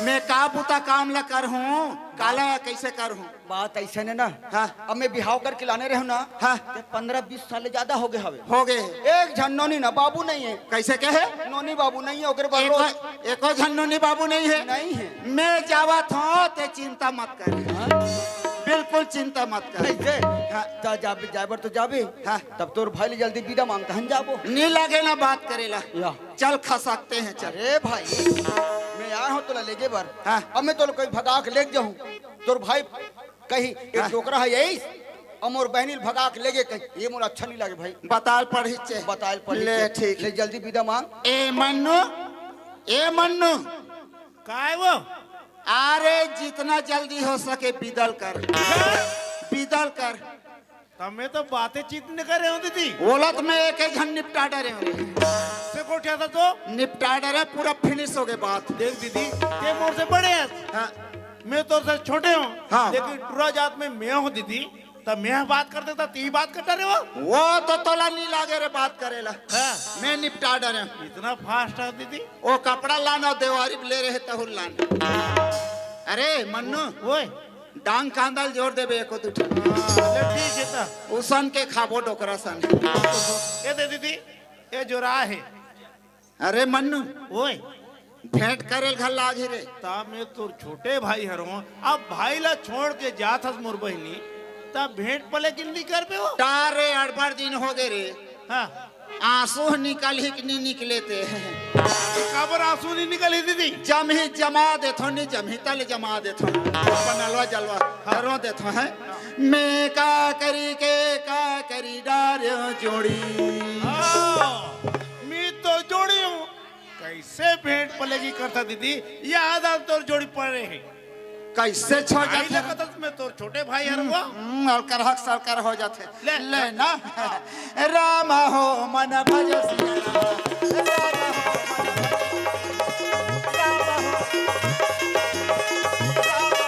मैं का बुता काम ला करहूँ? काला कइसे करहूँ? बात अइसने ना। हाँ। अब मैं बिहाव करके लाने रहेंव ना, हाँ। ते पंद्रह बीस साल ले जादा होगे हवे। होगे। एक झन नोनी ना बाबू नइ हे। कइसे कहे? नोनी बाबू नइ हे, ओकर बर एको, रोज एको झन नोनी बाबू नइ हे। नइ हे। मैं जावत हंव, ते चिंता मत कर। हाँ। बिल्कुल चिंता मत कर। कइसे? हाँ। त जाबे, जाए बर तो जाबे। हाँ। तब तोर भाई ले जल्दी बिदा मांग, तहन जाबो। नी लगे ना बात करे ला। या। चल खसकते हैं, चल। अरे भाई, मैं आए हंव तोला लेगे बर। हाँ। अब मैं तोला कहीं भगा के लेग जाहूँ, तोर भाई कहीं एक हाँ। डोकरा हे यही, अउ मोर बहिनी ल भगा के लेगे कहीं, ये मोला अच्छा नइ लागे भाई। बताल पड़ही चे। बताल पड़ही ले, चे। ठीक। ले जल्दी बिदा मांग। ए मन्नू, ए मन्नू। काय वो? अरे जितना जल्दी हो सके बिदल कर। बिदल कर। त मैं तो बातें चित न करे हंव दीदी। ओला त मैं एक एक झन निपटा डरे हंव। से कोठिया था तो? निपटा डरे, पूरा finish होगे बात। देख दीदी, ते मोर से बड़े हस। हाँ। मैं तोर से छोटे हंव। हाँ। लेकिन टुरा जात में मैं हंव दीदी, त मैं बात करते त तें बात करता रे वो। वो तो तोला नी लागे रे बात करे ला। हाँ। मैं निपटा डरे हंव। इतना fast है दीदी? वो कपड़ा लाना, देवारी ले रहे तहुल लाना। अरे मन्नू। ओए। डांग कांदा ल जोर देबे एको दू ठन। हाँ, ले ठीक हे त। उसन के खाबो डोकरा सन। ए दे दीदी, ए जोरा हे। अरे मन्नू, ओए। भेंट करे ल घला आही रे। त मैं तोर छोटे भाई हरंव, अब भाई ला छोड़ के जात हस मोर बहिनी, त भेंट पले किन नी करबे वो? तारे अड़बड़ दिन होगे रे। हाँ। आंसू ह निकलही कि नी निकले ते? काबर आंसू नी निकलही दीदी? जमही जमा देथंव, नी जमही त ले जमा देथंव। अपन अलवा जलवा हाँ। करो देथंव, हैं? मैं का करी के का करी डारेंव जोड़ी। हाँ, मैं तो जोड़ी हंव। कइसे भेंट पलेगी करथा दीदी? याद आ तोर जोड़ी पड़े हे। कइसे छो आई जाथे? लगत हस मैं तोर छोटे भाई हरंव। हम्म, अलकर हक सलकर हो जाथे। ले, ले ले। ना। राम हो मन भज सिया राम। राम हो मन भज। राम हो। राम हो।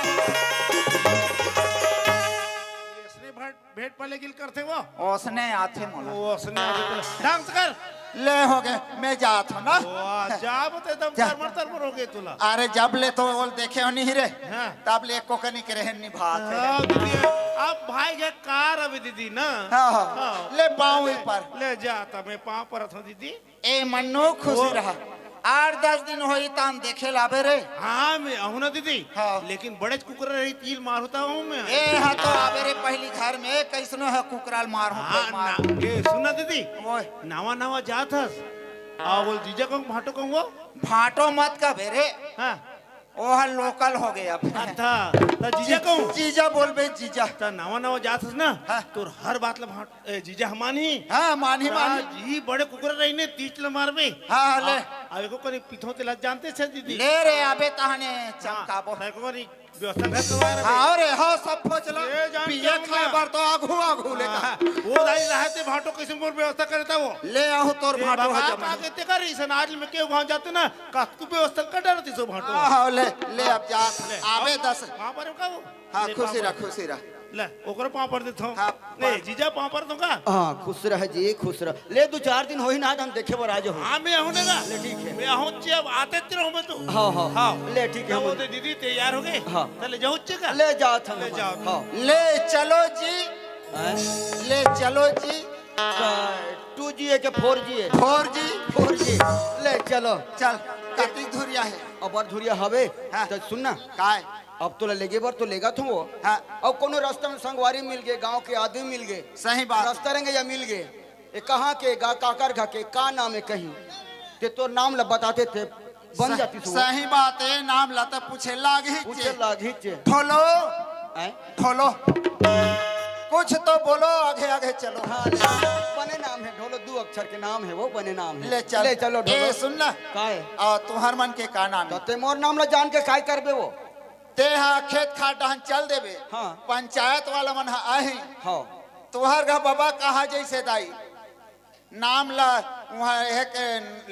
इसने भट भेंट पले गिल करथे वो। ओसने आथे मोला। ओसने आथे तो डांस कर। ले होगे, मैं जात हंव ना। वाह, जा बते एकदम जा। तरमर तरमर होगे तोला। अरे जब ले तो ओल देखे हंव नहीं रे। हाँ। तब ले एको कनी के रहन निभात हे। हाँ, दीदी, अब भाई के कार अभी दीदी ना। हाँ, हाँ। हाँ। ले पाँव ले, ऊपर। ले जा, त मैं पाँव परत हंव दीदी। ए मन्नू, खुशी ओ। रहा। आठ दस दिन होही तान देखे लाबे रे। हाँ, मैं आहूं ना दीदी। हाँ। लेकिन बड़ेच कुकरा रही, तिल मारता हूँ मैं। ए, हाँ तो आबे रे पहिली घर में, कइसनो हे कुकरा ल मारहूं, हाँ, कोई मार। ना। ए, सुन ना दीदी। ओए। नवा नवा जात हस। आ, बोल जीजा कहूं, भांटो कहूं वो? भांटो मत कबे रे। हाँ। ओह लोकल हो गया अब। अच्छा, त जीजा कहूं? जीजा बोल बे, जीजा। त नवा नवा जात हस ना, हाँ। तोर हर बात ल भांट, ए, जीजा ह मानही। हाँ, मानही, त मानही। जी बड़े कुकरा रहिने, तीच ल मारबे। हाँ, हाँ, ले। आ, अब एको कनी पीथो तेला जानते छे दीदी। ले रे, अबे तहने हाँ, चमकाबो। त एको कनी व्यवस्था कर दो यार। हाँ, अरे, हाँ, सब खोज ला। ये जान पिए क्या खाए हुआ? बर तो आघू, आघू ले हाँ, का। वो दाई रहे ते भांटो कैसे मोर व्यवस्था करे था वो। ले आहूं तोर ये भांटो ह भगवान जमा। का कहते कर इसन आज में केहू गांव जाते ना, कतकू व्यवस्था कर डालती सो भांटो। हाँ, हाँ, ले, ले अब जा। ले, आवे पाँव दस। पाँव पर का वो? हाँ, ले, खुशी पाँव रह, पर। खुशी रह। ले, ओकरो पाँव पर देथो। हाँ, ले, पाँव। जीजा पाँव पर तो का? हाँ, खुश रह जी, खुश रह। ले, दू चार दिन होही ना, हम देखे बर आ जाहूं। हाँ, मैं आहूं ना। ले, ठीक है। मैं आहूं चे, अब आते तेरे हूँ मैं तो। हाँ, हाँ। हाँ। ले, ठीक है, तो हम वो दे दीदी तैयार हो गए। हाँ। तो ले जाओ चे का? ले जाओ, थम ले जाओ। हाँ। ले चलो जी। हैं? ले चलो जी। का टू जी है के फोर जी है? Four G. Four G. ले चलो। चल, कतिक धुरिया है? अबर धुरिया हवे। हाँ। त सुन ना। काय? अब तोला लेगे बर तो लेगत हूँ वो। हाँ। अब कोनो रास्ता में संगवारी मिल गए, गांव के आदमी मिल गए। सही बात। रास्ता रेंगइया मिल गए। ए कहाँ के गा, काकर घर के, का नाम है कहीं? ते तोर नाम ल बताते ते बन सह-, जाती सो। सही बात है, नाम ला त पूछे लागही पूछे चे। लागही चे। ढोलो। हैं? ढोलो। कुछ तो बोलो, आगे आगे चलो। हाँ, ले। बने नाम है ढोलो, दू अक्षर के नाम है वो, बने नाम है। ले चल। ले चलो ए, ढोलो। सुन ना। काय? आ, तुम्हार मन के का नाम तो है? ते मोर नाम ला जान के काय करबे वो? ते हा खेत खार डहन चल देबे। हाँ। पंचायत वाला मन हा आही। हाँ। तुहर घर बाबा कहा जैसे दाई नाम ला उहाँ एक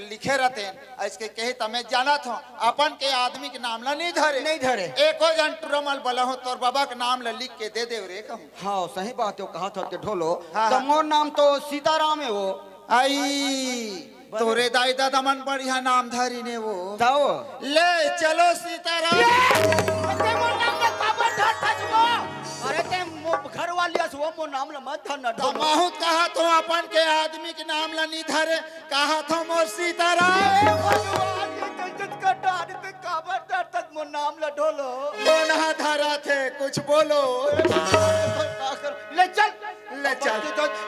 लिखे रहते, इसके कही त मैं जानत हूँ, अपन के आदमी के नाम ला नहीं धरे। नहीं धरे। एको जन टुरमल बोला हूँ, तोर बाबा के नाम ला लिख के दे दे रे कहूँ। हाँ, सही बात है, कहा था ते ढोलो। हाँ, त हाँ। मोर नाम तो सीताराम है वो। आई, बने। तोरे दाई दादा मन बढ़िया नाम धरी ने वो। ताओ। ले चलो सीताराम। ये! ते मोर नाम ला काबर धरथस वो? अरे ते मो-, घर वाली अस वो मोर नाम ला मत धर ना, त ढोलो। महूँ कहा तो अपन के आदमी के नाम ला नी धरे, कहा तो मोर सीताराम। ए भगवान, ये जगत का डार ते काबर धरथस मोर नाम ला ढोलो। मोनहा धरा थे, कुछ बोलो। ले चल। ले चल,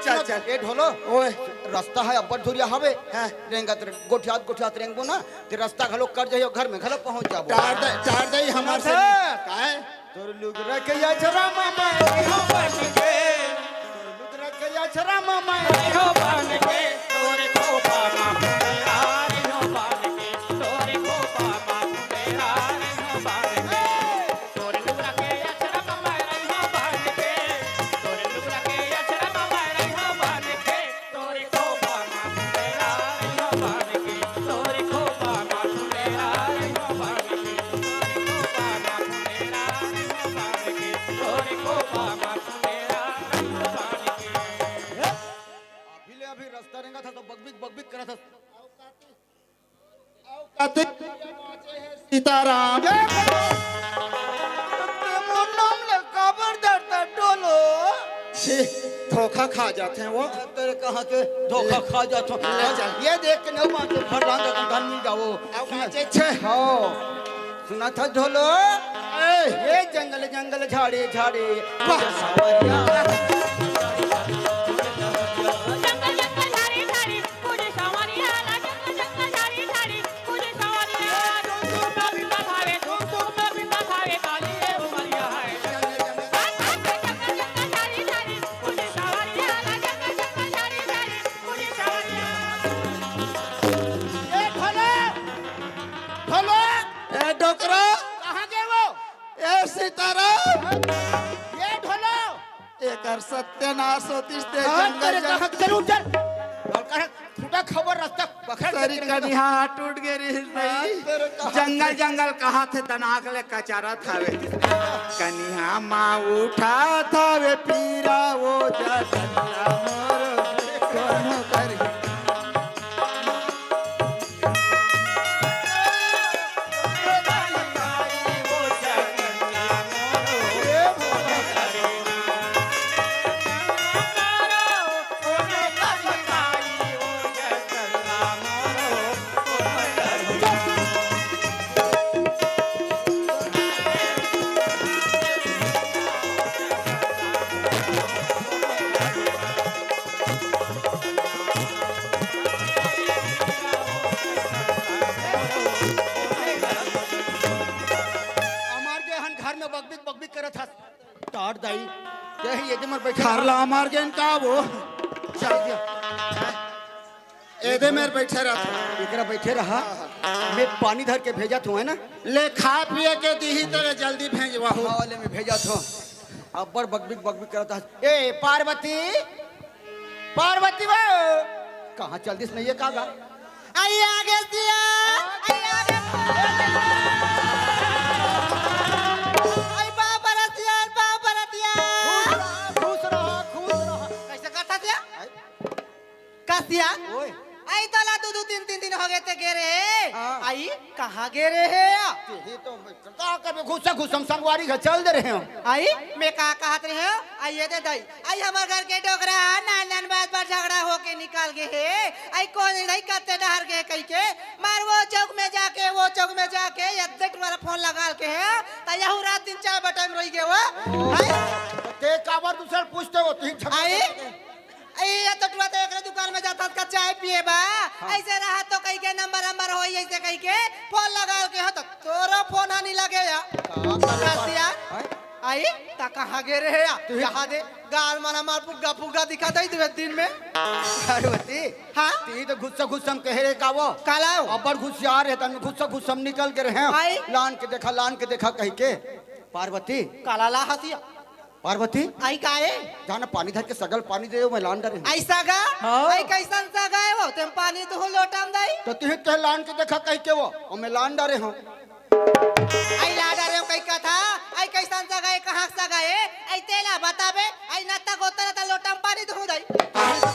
चल, चल। ए ढोलो, ओए। रास्ता है अब्बड़ धुरिया हवे। हाँ। रेंगत रे-, गोठियात, गोठियात रेंगबो ना, ते रास्ता घलो कट जाही अउ घर में घलो पहुंच जाबो। टार दे, टार दे, हमर से हाँ। काय? तोर लुगरा के अछरा मा मैं रहियो बन के। तोर लुगरा के अछरा मा मैं रहियो बन के। तोरे खोपा मा फुंदेरा रहियो बन के। तोरे खोपा मा फुंदेरा रहियो बन के। तोरे लुगरा के अछरा मा मैं रहियो बन के। तोरे लुगरा के अछरा मा मैं रहियो बन के। तोरे खोपा मा फुंदेरा रहियो बन के। तोरे खोपा मा फुंदेरा रहियो बन के। तोरे खोपा मा फुंदेरा रहियो बन के। तोरे खोपा मा फुंदेरा रहियो बन के। अभी ले अभी रास्ता रेंगत हस तो बकबिक बकबिक करत हस। कते सीताराम। ते मोर नाम ले काबर धरथस ढोलो? छी, धोखा खा जाथे वो। तेरे कहाँ के धोखा खा जाथो? ले चल। ये देख के नहीं मानते, भगवान का धन मिल जाओ। अब बाँचे छे। हाँ। सुनथस ढोलो? ए। ये जंगल जंगल झाड़ी झाड़ी वाह। सावरिया। जंगल जंगल झाड़ी झाड़ी ए ढोलो, ढोलो। ए डोकरा। कहाँ गए वो? ए सीताराम। ए ढोलो। एकर सत्यानाश होतिस ते हाँ, जंगल तेरे जंगल। कहाँ चल उठ चल। और कहाँ फूटा खबर रास्ता पकड़ के सरी तेरे कनिहा टूट गे रिहिस हाँ, भाई। तेरे कहाँ जंगल से? जंगल कहा थे दनाक ले कचारा थावे। कनिहा मा उठा थावे पीरा वो जतनिया मोर कोनो करी। यही एदे मेर बइठे रहा। खारला मार गेन का वो? चल दिया। एदे मेर बइठे रहा। एकरा बइठे रहा। मैं पानी धर के भेजत हूँ, है ना? ले, खा पिए के दीही तेरे, जल्दी भेजवा हो। हाँ, ले, मैं भेजत हूँ। अब्बड़ बकबिक बकबिक करत हस। ए, पार्वती, पार्वती वो। कहाँ चल दिस नहीं है, का गा? आई आगे सियान, आई आगे। आई बाप रे सियान, बाप रे सियान। खुश रहा, खुश रहा। कैसे करता सिया? आई। का सिया? ओए। आई तोला दू दू तीन तीन दिन हो गए ते गे रहे। हाँ। आई कहाँ गे रहे? तेही तो मैं का कबे घुसा घुसम संगवारी घर चल दे रहे हो। आई मैं का कहत रहे हो? आई ये दे दाई। आई हमर घर के डोकरा नान नान बात पर झगड़ा होके निकाल गे हे। आई कोन नहीं कत्ते डहर गे कहि के मार वो चौक में जाके, वो चौक में जाके यद्दे टुरा फोन लगा के हे। त यहू रात दिन चार बजे टाइम रोई गे वो। आई ते काबर दूसर पूछते हो, तुही झगड़ा आई? करते। आई ये तो टुरा तो एकरे दुकान में जाता का चाय पिए बा। हाँ। ऐसे रहा तो कहि के नंबर नंबर होई ऐसे कहि के फोन लगा के हो तो तोरो फोन आनी लगे या। का करे बा? कसिया। हैं? आई, त कहाँ गे रहे या? तू ही यहाँ दे, गाल मन हमार फुग्गा फुग्गा दिखा दे दे दिन में। पार्वती, हाँ? ती तो गुस्सा गुस्सा में कहे रहे का वो? काला हो? अब्बड़ गुस्सियार है, तन गुस्सा गुस्सा में निकल के रहे। आई? लान के देखा, लान के देखा कहि के। पार्वती। काला ला हसिया। पार्वती। आई काहे? जाना पानी धर के सगल पानी दे, मैं लान डरे हूँ। आई सगा? हाँ। आई कैसन सगा है वो? तेम पानी तो लोटा में दाई। तो तुही कह लान के देखा कहि के वो, और मैं लान डरे हूँ। आई ला डरे हूँ कहि का था? आई कैसन सगा है, कहाँ सगा है? आई तेला बताबे, आई नत्ता गोता नत्ता लोटा में पानी धो दाई।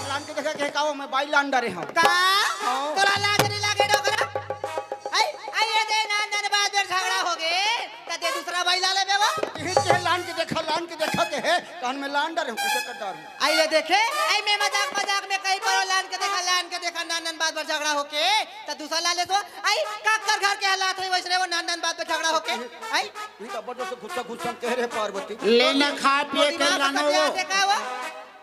लान के देखा कहे का वो, मैं बाई लान डरे हूँ। का? हाँ। तोला लाज नहीं लागे डोकरा? आई, आई ये दे ना नन बात झगड़ा हो गए। त दे दूसरा बाई ला लेबे वो। इही के लान के देखा, लान के देखा के हे, तहन मैं लान डरे हूँ, कैसे कर डारूँ? आई ये देखे, आई मैं मजाक, मजाक में कहीं परो लान के देखा, लान के देखा, नान नान बात पर झगड़ा होके, त दूसरा ला ले तो, आई काकर घर के हालात है वैसने वो नान नान बात पर झगड़ा होके, आई? ये तो बड़ो से गुस्सा, गुस्सा में कह रहे पार्वती। लेना खा पिए के लानो वो।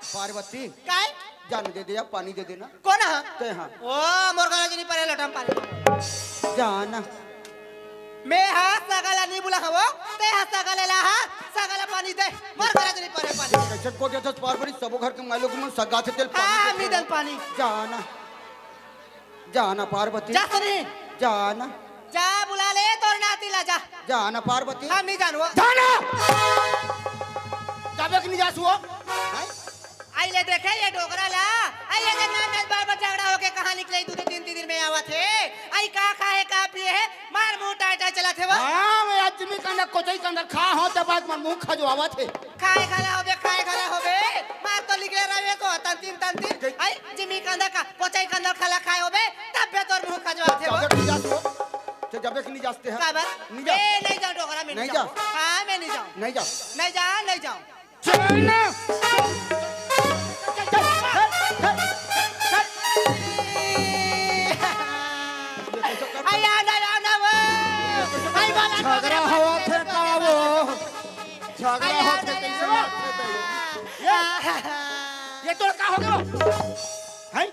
पार्वती। काय? जान दे दे या पानी दे देना। कोन हा? ते हा। ओ, मोर गरज नहीं परे लोटा में पानी। जाना। मैं हा सगा ला नहीं बुला हवो, ते हा सगा ला हा, सगा ला पानी दे। मोर गरज नहीं परे पानी। कैसे को देथस पार्वती, सबो घर के माई लोग मन सगा थे तेल पानी हाँ, देथे। मी दन पानी। जाना। जाना पार्वती। जा सुनी। जाना। जा बुला ले तोर नाती ला जा। जाना पार्वती। हाँ, मी जानवो। जाना। जाबे कि नहीं जासु वो? हैं? आई ले देखे ये डोकरा ला, आई ये नान नान बार बार झगड़ा होके कहाँ निकले, दू दू तीन तीन दिन में आवत हे। आई का खाए का पिए हे, मार मुंह टाय टाय चलत हे वो। हाँ, मैं आज जिमी कांदा कोचई कांदा खा हो, तब आज मार मुंह खजवावत हे। खाए खाला होबे, खाए खाला होबे, मार तो निकले रहे को तंतिन तंतिन। आई जिमी कांदा का कोचई कांदा खाला खाए होबे, तब बे तोर मुंह खजवावत हे वो। जाबे कि नहीं जासु वो? ते जाबे कि नहीं जासते हैं? का बात? नहीं जाओ। मैं नहीं जाऊँ डोकरा, मैं नहीं नहीं जाऊँ। जाओ। हाँ, मैं नहीं जाऊँ। नहीं जाओ। नहीं जाऊँ, नहीं जाऊँ। चल ना। चल, चल, चल, चल, चल। ये कैसे कर- आई, आ ना, आ ना वो। आई, बाला झगड़ा होत हे का वो? झगड़ा होत हे, कैसे बात हे? ये, ये तोर का हो गया? हैं?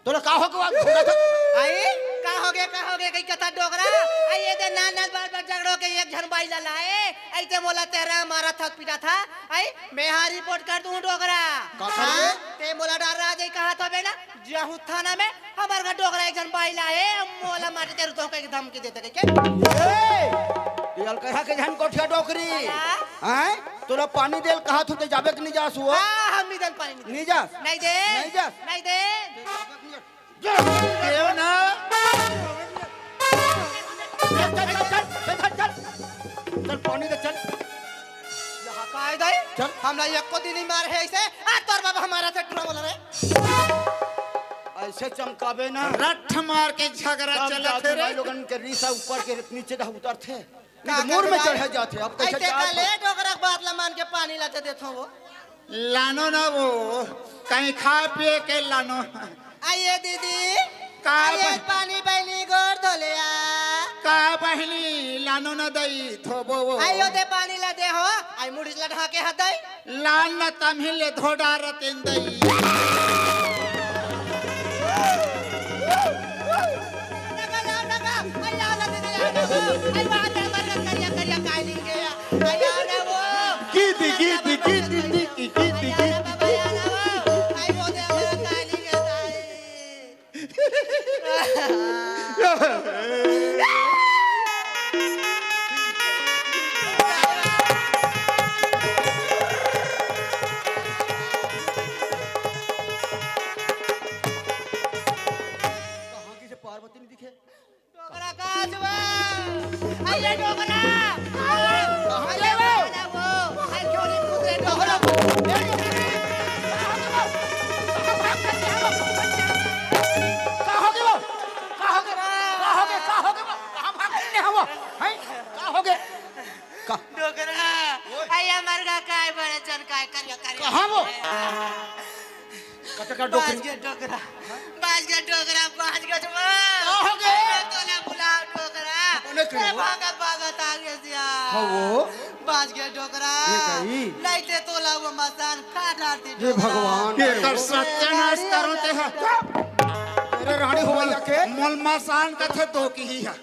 तोला का हो गया? आई, का हो गया, का हो गया, कहीं कथा डोकरा? आई, ये दे नान नान बार बार झगड़ो के एक झन बाई ला लाए, ऐसे मोला तेरा मारा था, पीटा था। आई, मैं हाँ रिपोर्ट कर दूँ डोकरा। का कर हाँ? दे? ते मोला डर रहा दे, कहा था बेना, जाहू थाना में, हमार घर डोकरा एक झन बाई लाए, मोला मारे तेरू तो कहीं धमकी देते कहीं के। ए, ये अलकहा के झन कोठिया डोकरी। हाँ? हैं? तोला पानी देल कहा थू ते जाबे कि नहीं जासु वो? हाँ, हम नहीं दन पानी नहीं। नहीं जास? नहीं दे। नहीं जास? नहीं दे। देव ना। चल, चल, चल, चल, चल, चल। चल, पानी दे, चल। यहाँ का है दाई? चल। हमला एको दिन ही मार है ऐसे। आ, तोर बाबा हमारा से टुरा बोला रे। ऐसे चमकाबे ना। रट्ठ मार के झगड़ा तब चलत जाके हे रे। भाई लोगन के रीसा ऊपर के नीचे दा उतरथे। का नहीं तो मोर में करबे चढ़े भाई? जाथे, अब कैसे ऐसे जात का हो? ले डोकरा के बात ला मान के पानी ला दे देथो वो। लानो ना वो, कहीं खा पिए के लानो। आइए दीदी, का आइए बह- पानी बहनी गोर धो ले आ। का बहनी लानो ना दई धोबो वो। आइयो दे पानी ला दे हो, आई मुड़ी ला ढाके हाथ दई। लान न तम्ही ले धोडा रतेन दई। नगा लाओ, नगा। आई लाओ ना दीदी, आई लाओ ना। आई बाहर जा, बाहर जा, करिया, करिया, काई नहीं गया। आई लाओ ना वो। की दी, की दी, की दी, की करिया, करिया। कहाँ वो? कतका बाज डोकरी? के डोकरा, बाज के डोकरा, बाज के डोकरा। का हो गे? अरे तोला बुलाव डोकरा। कोने करे ए वो? भागत भागत आ गे सिया। हाँ वो? बाज के डोकरा। ये कही? नहीं ते तोला वो मसान खा डालती ये डोकरा। भगवान। ये कर सत्यानाश करो ते हा। अरे रानी हो गया के? मोल मसान कथे दोकही हा।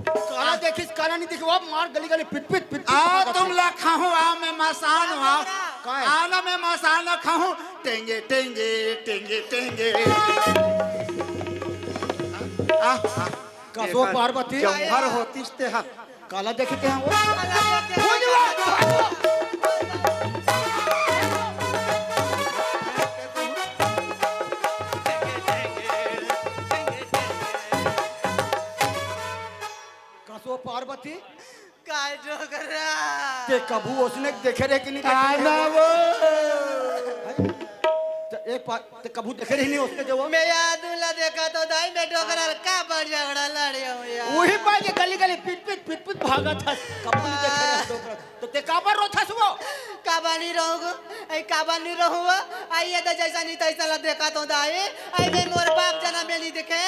काला देखिस, काला नहीं दिखे, वो मार गली गली पिट पिट पिट पिट आ, भागत तुम है। ला खाहूं, आ, मैं मसान हूं, आ। काय? आ ना, मैं मसान ना खाहूं। टेंगे, टेंगे, टेंगे, टेंगे। आ, आ। कसो एकर पार्वती? जौहर होतिस ते हा। काला देखते हैं वो। कसो पार्वती? काय डोकरा? ते कभू ओसने देखे रहे कि नहीं देखे रहे? वो। हैं? ते एक पा-, ते कभू देखे रहे नहीं ओसने जो वो? मैं याद उला देखा तो दाई, मैं डोकरा का बड़ झगड़ा लड़े हूँ यार। वही पाए के गली गली पिट पिट पिट पिट भागा था। कभू नहीं देखे रहे डोकरा। तो ते काबर रोथस वो? काबर नहीं रहूँ, ऐ काबर नहीं रहूँ वो? आइए तो जैसा नहीं तैसा ला देखा तो दाई, ऐ मैं मोर बाप जन्म में नहीं देखे,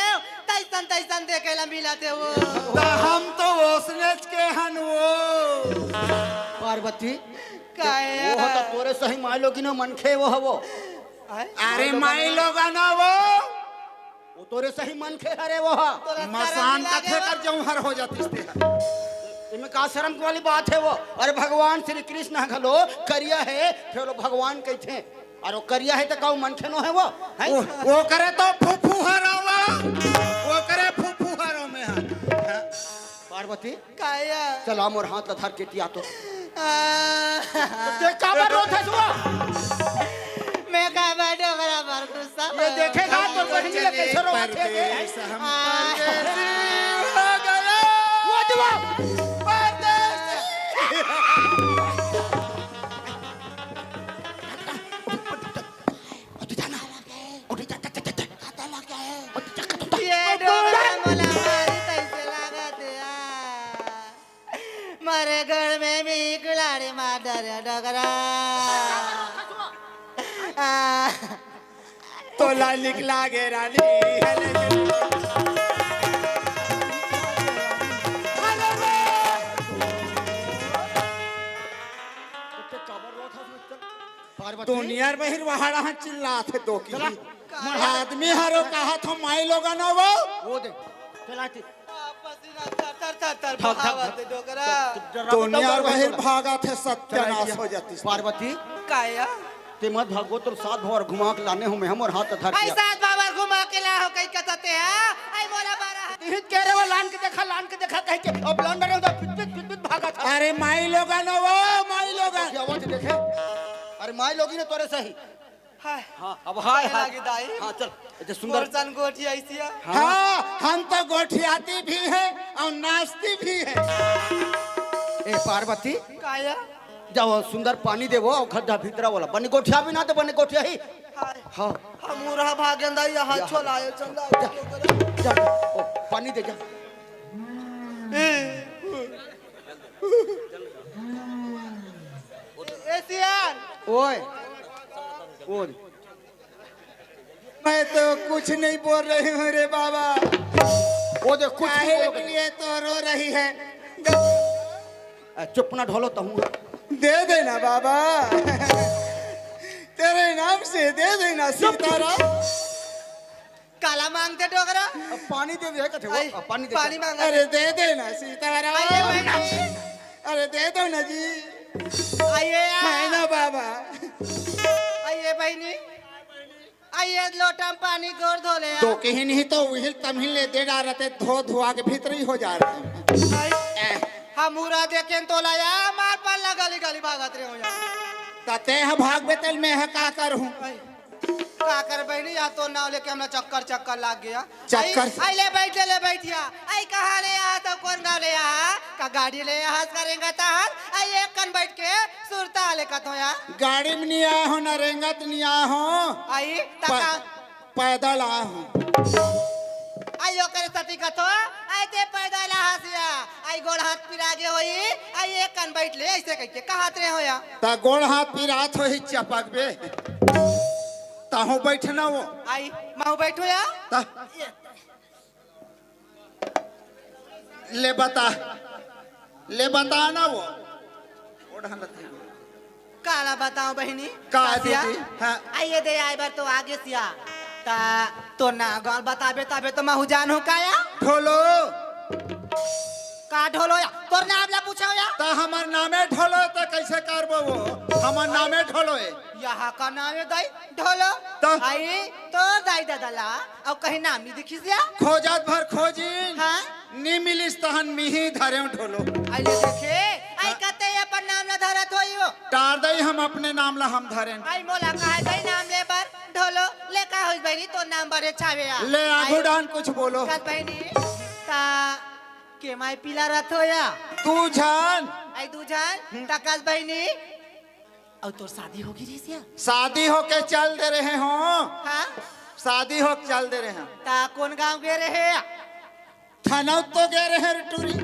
तैसन तैसन देखे ला मिला थे वो। त हम तो ओसनेच के हन वो। पार्वती, काहे वो ह त यार? तोरे सही माई लोगिन मनखे वो ह वो। आय? अरे माई लोगन वो। वो तोरे सही मनखे हरे वो ह। तोला मसान शरम नहीं लागे कथे वो? कर जौहर हो जातिस ते ह। इमे का शरम वाली बात है वो? अरे भगवान श्री कृष्ण ह घलो करिया है, फेर वो भगवान कहिथे। अरे वो करिया है त का वो मनखे नो है वो? हैं? वो, वो करे तो फुफू हरो वो। वो करे फुफू हरो में ह। पार्वती, काया? चला मोर हाथ ला धर के तिया तो। आ। ते काबर रोथस वो? मैं काबर डोकरा पर गुस्सा ये हो? देखेगा तो हम बहिनी ला चले कैसे रोवा थे के? परदेस, हम आ। परदेसी हो गया। वो जवाब। परदेसी। उठ जा ना। उठ जा, जा, जा, जा। ये डोकरा मोला मारी तैसे लागत हे यार। मारे घर में भी कुलाड़ी मार डरे डोकरा। आ। तोला निकला गे रानी। पार्वती। दुनिया बहिर वहाड़ा ह चिल्लात हे तो की। चला। आदमी हरो कहा था माई लोगन हो वो। वो दे। चला ती। पसीना तर, तर, तर, तर धक, धक, बहावत धक। डोकरा। तो, तो डरावत दुनिया डोकरा बहिर डोकरा। भागत हे, सत्यानाश चला हो जातिस। पार्वती। काया? ते मत भागो, तोर सात भंवर घुमा के लाने हो, मैं हमर हाथ धर के। ऐ सात भंवर घुमा के ला हो, कहीं कथते हा? ऐ मोला बारा। इहित कह रहे हो, लान के देखा, लान के देखा, कह के, अब लान रहे हो, तो पिट, पिट, पिट, पिट भागत हा। अरे माई लोगन हो वो, माई लोगन। क्या बात देखे? अरे माई लोगिन तोरे सही। हाय। हाँ, अब हाय, हाय। लागी दाई। हाँ, चल। अच्छा, सुंदर। मोर सन गोठियाइस या। हाँ। हाँ, हम तो गोठियाती भी हैं और नाचती भी हैं। ए, पार्वती। काया? जाओ, सुंदर पानी देवो और खड्डा भीतरा वाला। बने गोठिया भी ना तो बने गोठिया ही। हाय। हाँ। हम उरहा भागेंदा, यहाँ या। छोलाए चंदा। जा, जा, जा। ओ, पानी दे, जा। ए। ए सियान। ओए। ओए। मैं तो कुछ नहीं बोल रही हूँ रे बाबा। वो देख, कुछ नहीं काहे बोल के रही। लिए तो रो रही है? आ, चुप ना ढोलो तो हूँ। दे देना बाबा। तेरे नाम से दे देना चुप। सीताराम। काला मांगते डोकरा? अब पानी दे दे, कथे वो, आई, अब पानी दे पानी दे। मांगा। अरे दे देना सीताराम। आइए बहिनी। अरे दे दो ना जी। आइए यार। है ना बाबा। आइए बहिनी। आइए लोटा में पानी गोर धो ले यार। तो कहीं नहीं तो वही तमही ले दे डारते, धो धुआ के भीतर ही हो जा रहे हैं। आई। ए। हम उरा देखें तो लाया, मार पल्ला गली गली भागत रहे हो यार। तते ह भाग बेतल में है का करूँ? आई। का कर बहिनी, या तो नाव लेके हमरा चक्कर चक्कर लाग गया। चक्कर? आई, आई ले बैठ, ले बैठिया। आई कहाँ ले आहा तो कौन गाँव ले आहा? का गाड़ी ले आहा, का रेंगत आहा? आई एक कन बैठ के सुरता ले कथो या। गाड़ी में नहीं आया हो, ना रेंगत नहीं आया हो। आई, प-, तका पैदल आया हूँ। आई यो करे सती कथो, आय ते पैदल आ हसिया, आय गोड़ हाथ पिरा गे होई, आय एक कन बैठ ले, अइसे कहिके कहत रहे होया। त गोड़ हाथ पिरात होही चपक बे। तहूँ बैठ ना वो। आय, महूँ बैठो या। त ले बता, ले बता ना वो। ओढ़न लती। काला बताओ बहिनी? का कासिया? दीदी? हाँ। आइए दे, आए बार तो आगे सिया। ता तो ना गाल बताबे, तबे तो महू जान हो काया। ढोलो। का ढोलो या? तोर नाम ला पूछो या। ता हमर नामे ढोलो, तो कैसे करबो वो? हमर नामे ढोलो है। यहाँ का नाम है दाई? ढोलो। तो? आई तो दाई दादा ला, अब कहीं नाम नहीं दिखिस या? खोजत भर खोजिन। हाँ? नी मिलिस तहन मिही धरेंव ढोलो। आई ले देखे, आई हाँ। कते अपन नाम ला धरत होई हो? टार दई हम अपने नाम ला हम धरेन। आई मोला कहे दई नाम ले बर ढोलो, ले का होई बहिनी तो नाम बरे छावे या। ले आगू आई। डान कुछ बोलो। कस बहिनी, ता के माई पीला रथ हो या? दू झन। आई दू झन, हम्म। ता कस बहिनी, अउ तोर शादी होगे रहिस या? शादी होके चल दे रहे हो। हाँ? शादी होके चल दे रहे हो। ता कोन गांव गे रहे? थनौत तो गे रहे रे टूरी।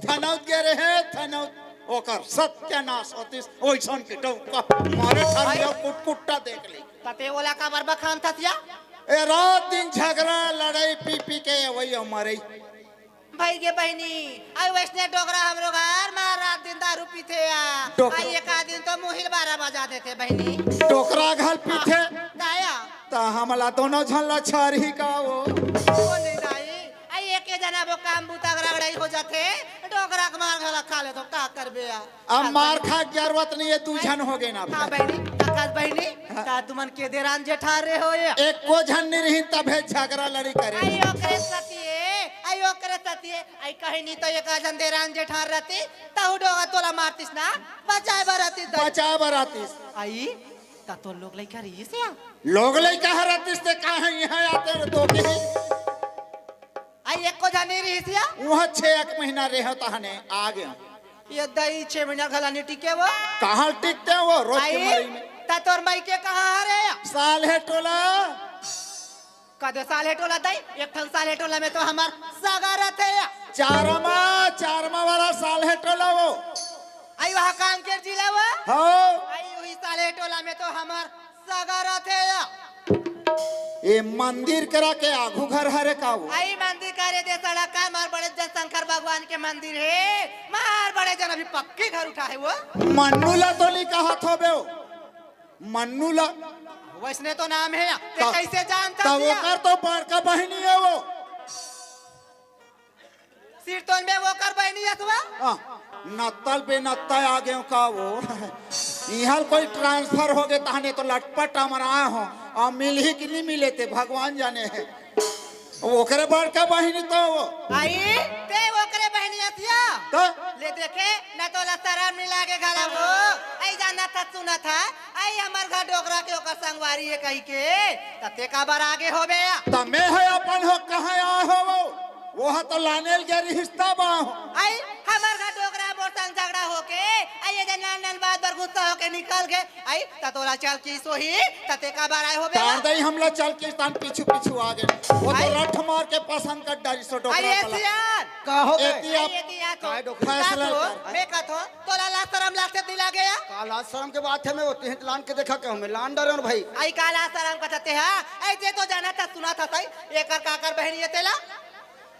थनौत गे रहे, थनौत। ओकर सत्यानाश होतिस, ओइसन के डौका। मारे ठंडिया कुटकुट्टा देख ले। तते ओला काबर बखान थस या? ए रात दिन झगड़ा, लड़ाई पी पी के वही मरई। भई गे बहिनी, आई वइसने डोकरा हमरो घर मा रात दिन दारू पीथे या। डोकरा। आई एक आध दिन तो मुहिल बारा बजा देथे बहिनी। डोकरा घल पीथे? दाया। त हमला दोनों झन ला छरही का वो? ओ नहीं दाई, आई एके जना वो काम बूता रगड़ई हो जाथे, डोकरा के मार घला खा ले तो का करबे या? अब मार खा के जरूरत नहीं है, दू झन हो गए ना हाँ भाई। बहिनी, तखत बहिनी, हाँ। ता तुमन के देरान जेठार रे हो ये? एको झन नहीं रही तभे झगड़ा लड़ी करे। आई ओकरे सतिए, आई ओकरे सतिए, आई कहीं नहीं तो एक झन देरान जेठार रहती, ताहू डोगा तोला मारतिस ना, बचाए बर रहती दाई। बचाए बर रहतिस। आई, ता तो लोग लइका रहिस या? लोग लइका हर रहतिस ते काहे यहाँ आते हो तो के? आई एको झन नहीं रहिस या? वहाँ छे एक महीना रहे तहने आ गया। ये दई छे महीना घला नहीं टिके वो। कहाँ टिकते हैं वो रोज के आई, मरी में? ता तोर माई के कहाँ हरे या? साल्हे टोला। कदे साल्हे टोला दई? एक ठन साल्हे टोला में तो हमार सगा रहते या। चारमा, चारमा वाला साल्हे टोला वो। आई वहाँ कांकेर जिला वो। हाँ। आई वही साल्हे टोला में तो हमार सगा रहते या। ये मंदिर करा के आगू घर हरे का वो? आई मंदिर करे दे सड़क का, मार बड़े जन शंकर भगवान के मंदिर है, मार बड़े जन अभी पक्की घर उठा है वो। मन्नू ला तो नहीं कहा थो बे वो? मन्नू ला। वैसने तो नाम है, ते त-, कैसे जानता त सिया? ओकर तो बड़का बहिनी है वो। सिरतोन में ओकर बहिनी हस वा? आ, नत्तल बेनत्ता आ गए का वो? इहाँ कोई ट्रांसफर हो गए तहने तो लटपट अमरा हो। आ मिलही कि नहीं मिले ते भगवान जाने है। ओकरे बड़का बहिनी तो वो। आई, ते ओकरे बहिनी हस या? तो? ले देखे, न तोला शरम नहीं लागे घला वो। आई जानत हस सुनत हस, आई हमर घर डोकरा के ओकर संगवारी है कही के, त ते काबर आगे होबे या? त मैं है अपन हो कहाँ आए हो वो? वो हा तो लाने ल गए रिश्ता बा हो। आई, हमर घर डोकरा मोर संग झगड़ा होके, आई ये जे नान नान बात बर गुस्सा होके निकल गए, आई, त तोला चल की सोही, त ते काबर आए होबे तार या? दई हमला चल की तान पीछू पीछू आ गए। वो तो आई। रठ मार के पसंद कर डारी सो आई डोकरा ये वाला। सियान। का हो गए? एती आप आई ये दिया तो। काय डोकरा? फैसला का तो, कर। मैं कथो, तोला लाज शरम लागथे दिला गया? का लाज शरम के बात है, मैं ओती हित लान के देखा कहूँ, मैं लान डरे हूँ भाई। आई का लाज शरम का थते हा? ऐसे तो जाना था, सुना था सही, एकर काकर बहिनी है तेला?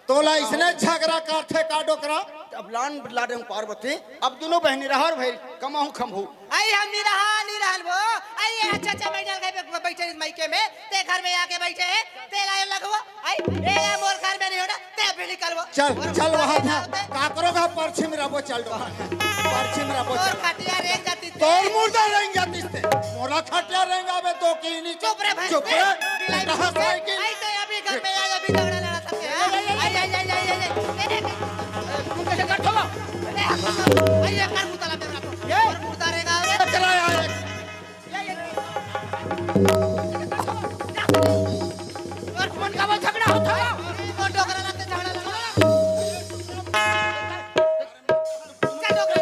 तोला इसने झगड़ा करथे का डोकरा? अब लान लाडे हूँ पार्वती, अब दोनों बहिनी रहा और भाई कमाहूँ खम्भू। आई हम नहीं रहा, नहीं रहन वो। आई ये अच्छा अच्छा मैं डाल गए बैठे इस मायके में, ते घर में आके बैठे हैं, तेला ये लगवो। आई, ए, ए, मोर घर में नहीं होना, ते भी निकलवो। चल, और चल, वहाँ था। काकरो का परछिम रबो, चल दो। परछिम रबो, और चल। खटिया रेंग जाती थी। तोर मुर्दा रेंग जाती थी। मोला खटिया रेंग आवे तो की नहीं। चुप रे भैंस। चुप रे। बिलाई कहाँ से आई कि? आई ते अभी घर में आए, अभी झगड़ा लड़ा सकते हैं। आई, आई, आई, आई, आई, आई। ए, ए, ए। तुम कैसे कट हो? अरे, आई, ये कर मुतला मेरा तो। ये? और मुर्दा रेंग आवे। चला यार। और कौन का वो झगड़ा होता है? वो डोकरा लाते झगड़ा लगा। चल डोकरा।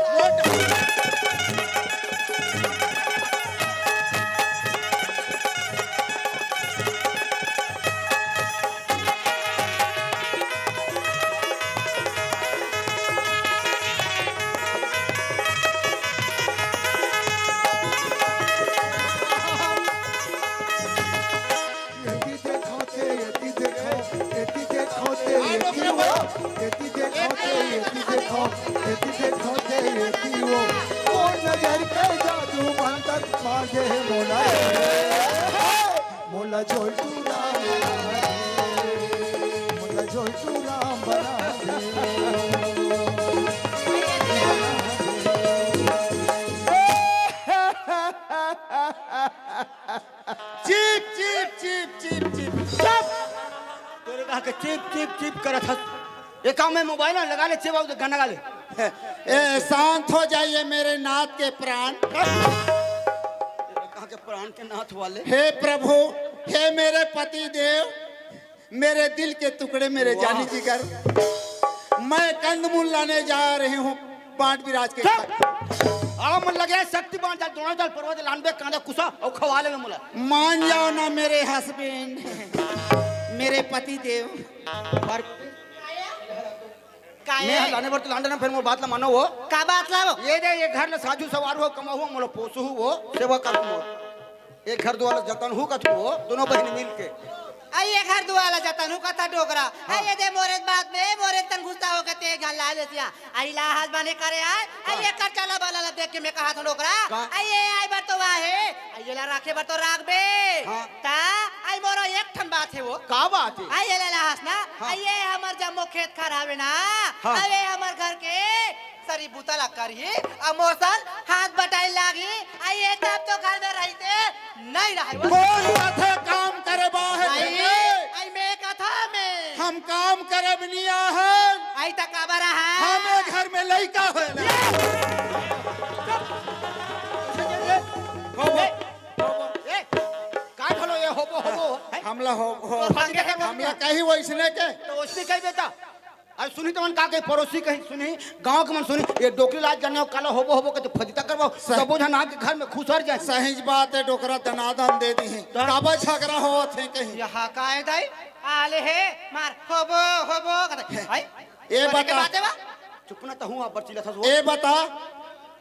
मोला, मोला झोलटू राम बना दे, मोला झोलटू राम बना दे। चीप, चीप, चीप, चीप, चीप। चुप। तोरे कहा के चीप, चीप, चीप करत हस। ये काम में मोबाइल ना लगा ले, चेवा उधर गाना गा ले। ए, शांत हो जाइए मेरे नाथ के प्राण। कहाँ के प्राण के नाथ वाले? हे प्रभु, हे मेरे पति देव, मेरे दिल के टुकड़े, मेरे वाह। जानी जिगर, मैं कंदमूल लाने जा रही हूँ बांट बिराज के चुप। घर। आम लगे शक्ति बांट जा, दोनों दल पर्वत लानबे कांदा कुसा और खवाले में मुला। मान जाओ ना मेरे हस्बैंड, मेरे पति देव। पर काहे? मैं लाने बर तो लांडा ना, फिर मोर बात ला मानो वो। का बात ला वो? ये दे, ये घर ला साजू सवार हो, कमाहू, मोला पोसहू वो, सेवा करू मोर। एक घर दुआर ला जतन हूँ कथू वो, दोनों बहन मिल के। आई ये घर दुआर ला जतन हूँ कथा डोकरा। हाँ। आई ये दे मोरे बात में, मोरे तन गुस्सा हो के ते घर ला देतिया। आई ला हाथ बाने करे आए, आई हाँ। ये कर चला वाला ला देख के मैं कहा था डोकरा। का? आई ये आए बर तो वाहे, आई ये ला राखे बर तो राख बे। हाँ। ता, आई मोरो एक ठन बात है वो। का बात है? आई ये ला हंसना, हाँ। आई ये हमर जम्मो खेत खार हवे ना, हाँ। अरे हमर घर के सरी बूता ला करही, अउ मोर सन हाथ बटाई लागही, अउ ये तब तो घर में रहिते नहीं रहे वो। कोन कथे काम करे बाहर आई, भेजे? आई मैं कथा में। हम काम करे भी नहीं आहन। आई त काबर आहा? हमें घर में लइका होए ना। होबो, ए, होबो। ए, का भलो ये होबो, होबो? हमला हो, हो, तो संगे के हमला कही वइसने के। तो उसने कही बेटा, अरे सुनी तो मन का कही, पड़ोसी कही सुनी, गांव के मन सुनी, ये डोकरी लाज जाने काला होबो होबो के तो फजीता करबो, सही। सबो झन आके घर में खुसर जाए। सही बात है, डोकरा दनादन दे दी है। तो काबर झगड़ा होवत है कही? यहाँ का है दाई? आले हे, मार, होबो, होबो, कहते, हाय, ये बड़े के बता। बात है बा? चुप ना तो हूँ, आप बच्ची लथस वो। ये बता,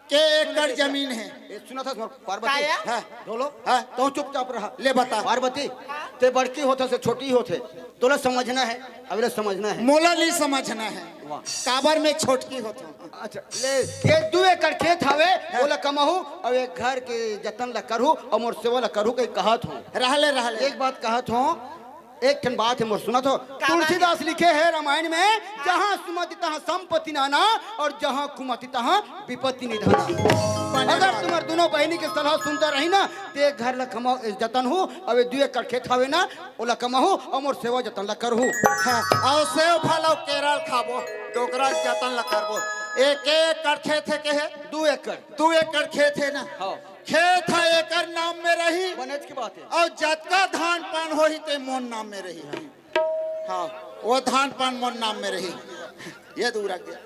के एकड़ जमीन है? ए, सुना था तुम्हार पार्वती? काय? हाँ। ढोलो। हाँ। तो चुपचाप रहा। ले बता। पार्वती, ते बड़की होथे से छोटी होथे, तोला समझना है, अबले समझना है। मोला नहीं समझना है। वाह। काबर में छोटकी होथे। अच्छा, ले, ये दू एकड़ खेत हवे, हाँ। ओला कमाहू, अउ एक घर के जतन ला करहू, अउ मोर सेवा ला करहू, कही कहत हूँ। रहले, रहले। एक बात कहत हूँ, एक ठन बात है मोर सुनत हो। का बात है? तुलसीदास लिखे है रामायण में, जहाँ सुमति तहाँ संपत्ति नाना और जहाँ कुमति तहाँ विपत्ति निधाना। बने अगर बात। तुम्हार दोनों बहिनी के सलाह सुनता रही ना, ते घर ला कमाओ, जतन हो, अबे दू एकड़ खेत हवे ना, ओला कमाहू, अउ मोर सेवा जतन ला करहू। हाँ, अउ सेव फल अउ केरा ल खाबो, डोकरा जतन ला करबो। एक एकड़ खेत है के है? दू एकड़। दू एकड़ खेत है ना? हाँ। खेत है एकर नाम में रही। बनेच की बात है। अउ जतका धान पान होही ते मोर नाम में रही। हाँ, वो धान पान मोर नाम में रही। ये दूर आ गया।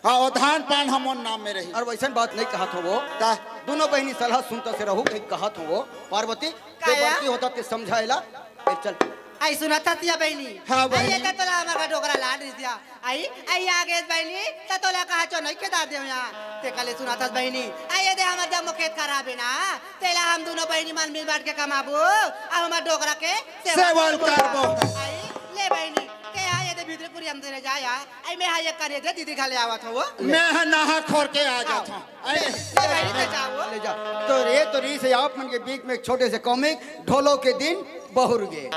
हाँ, वो धान पान हम मोर नाम में रही। अउ वइसन बात नहीं कहत हो वो। ता? दोनों बहिनी सलाह सुनता से रहू, कही कहत हो वो। पार्वती, का ते या? बड़की होथा ते समझाएला। ए, चल। आई सुनत हस या बहिनी? हाँ, बहिनी। आई ये त तोला हमर का डोकरा लाड रिसिया। आई, आई आगे बहिनी, त तोला कहा चो नहीं के दादे हो यहाँ। ते कले सुनत हस बहिनी। आई ये दे हमर जम्मो खेत खराब है ना। तेला हम दोनों बहिनी मन मिल बांट के कमाबो। अउ हमर डोकरा के सेवा सेवा करबो। करबो। आई, ले बहिनी, ते आ ये दे भीतरे कुरिया में तेरे जा या। आई मैं हा ये करे दे दीदी घले आवत हो वो। मैं हा नहा खोर के आ जात हूँ। ले, ले बहिनी, ते जाओ। ले जा। तो रे, तो री से आप मन के बीच में एक छोटे से कॉमिक, ढोलो के दिन बहुर गे।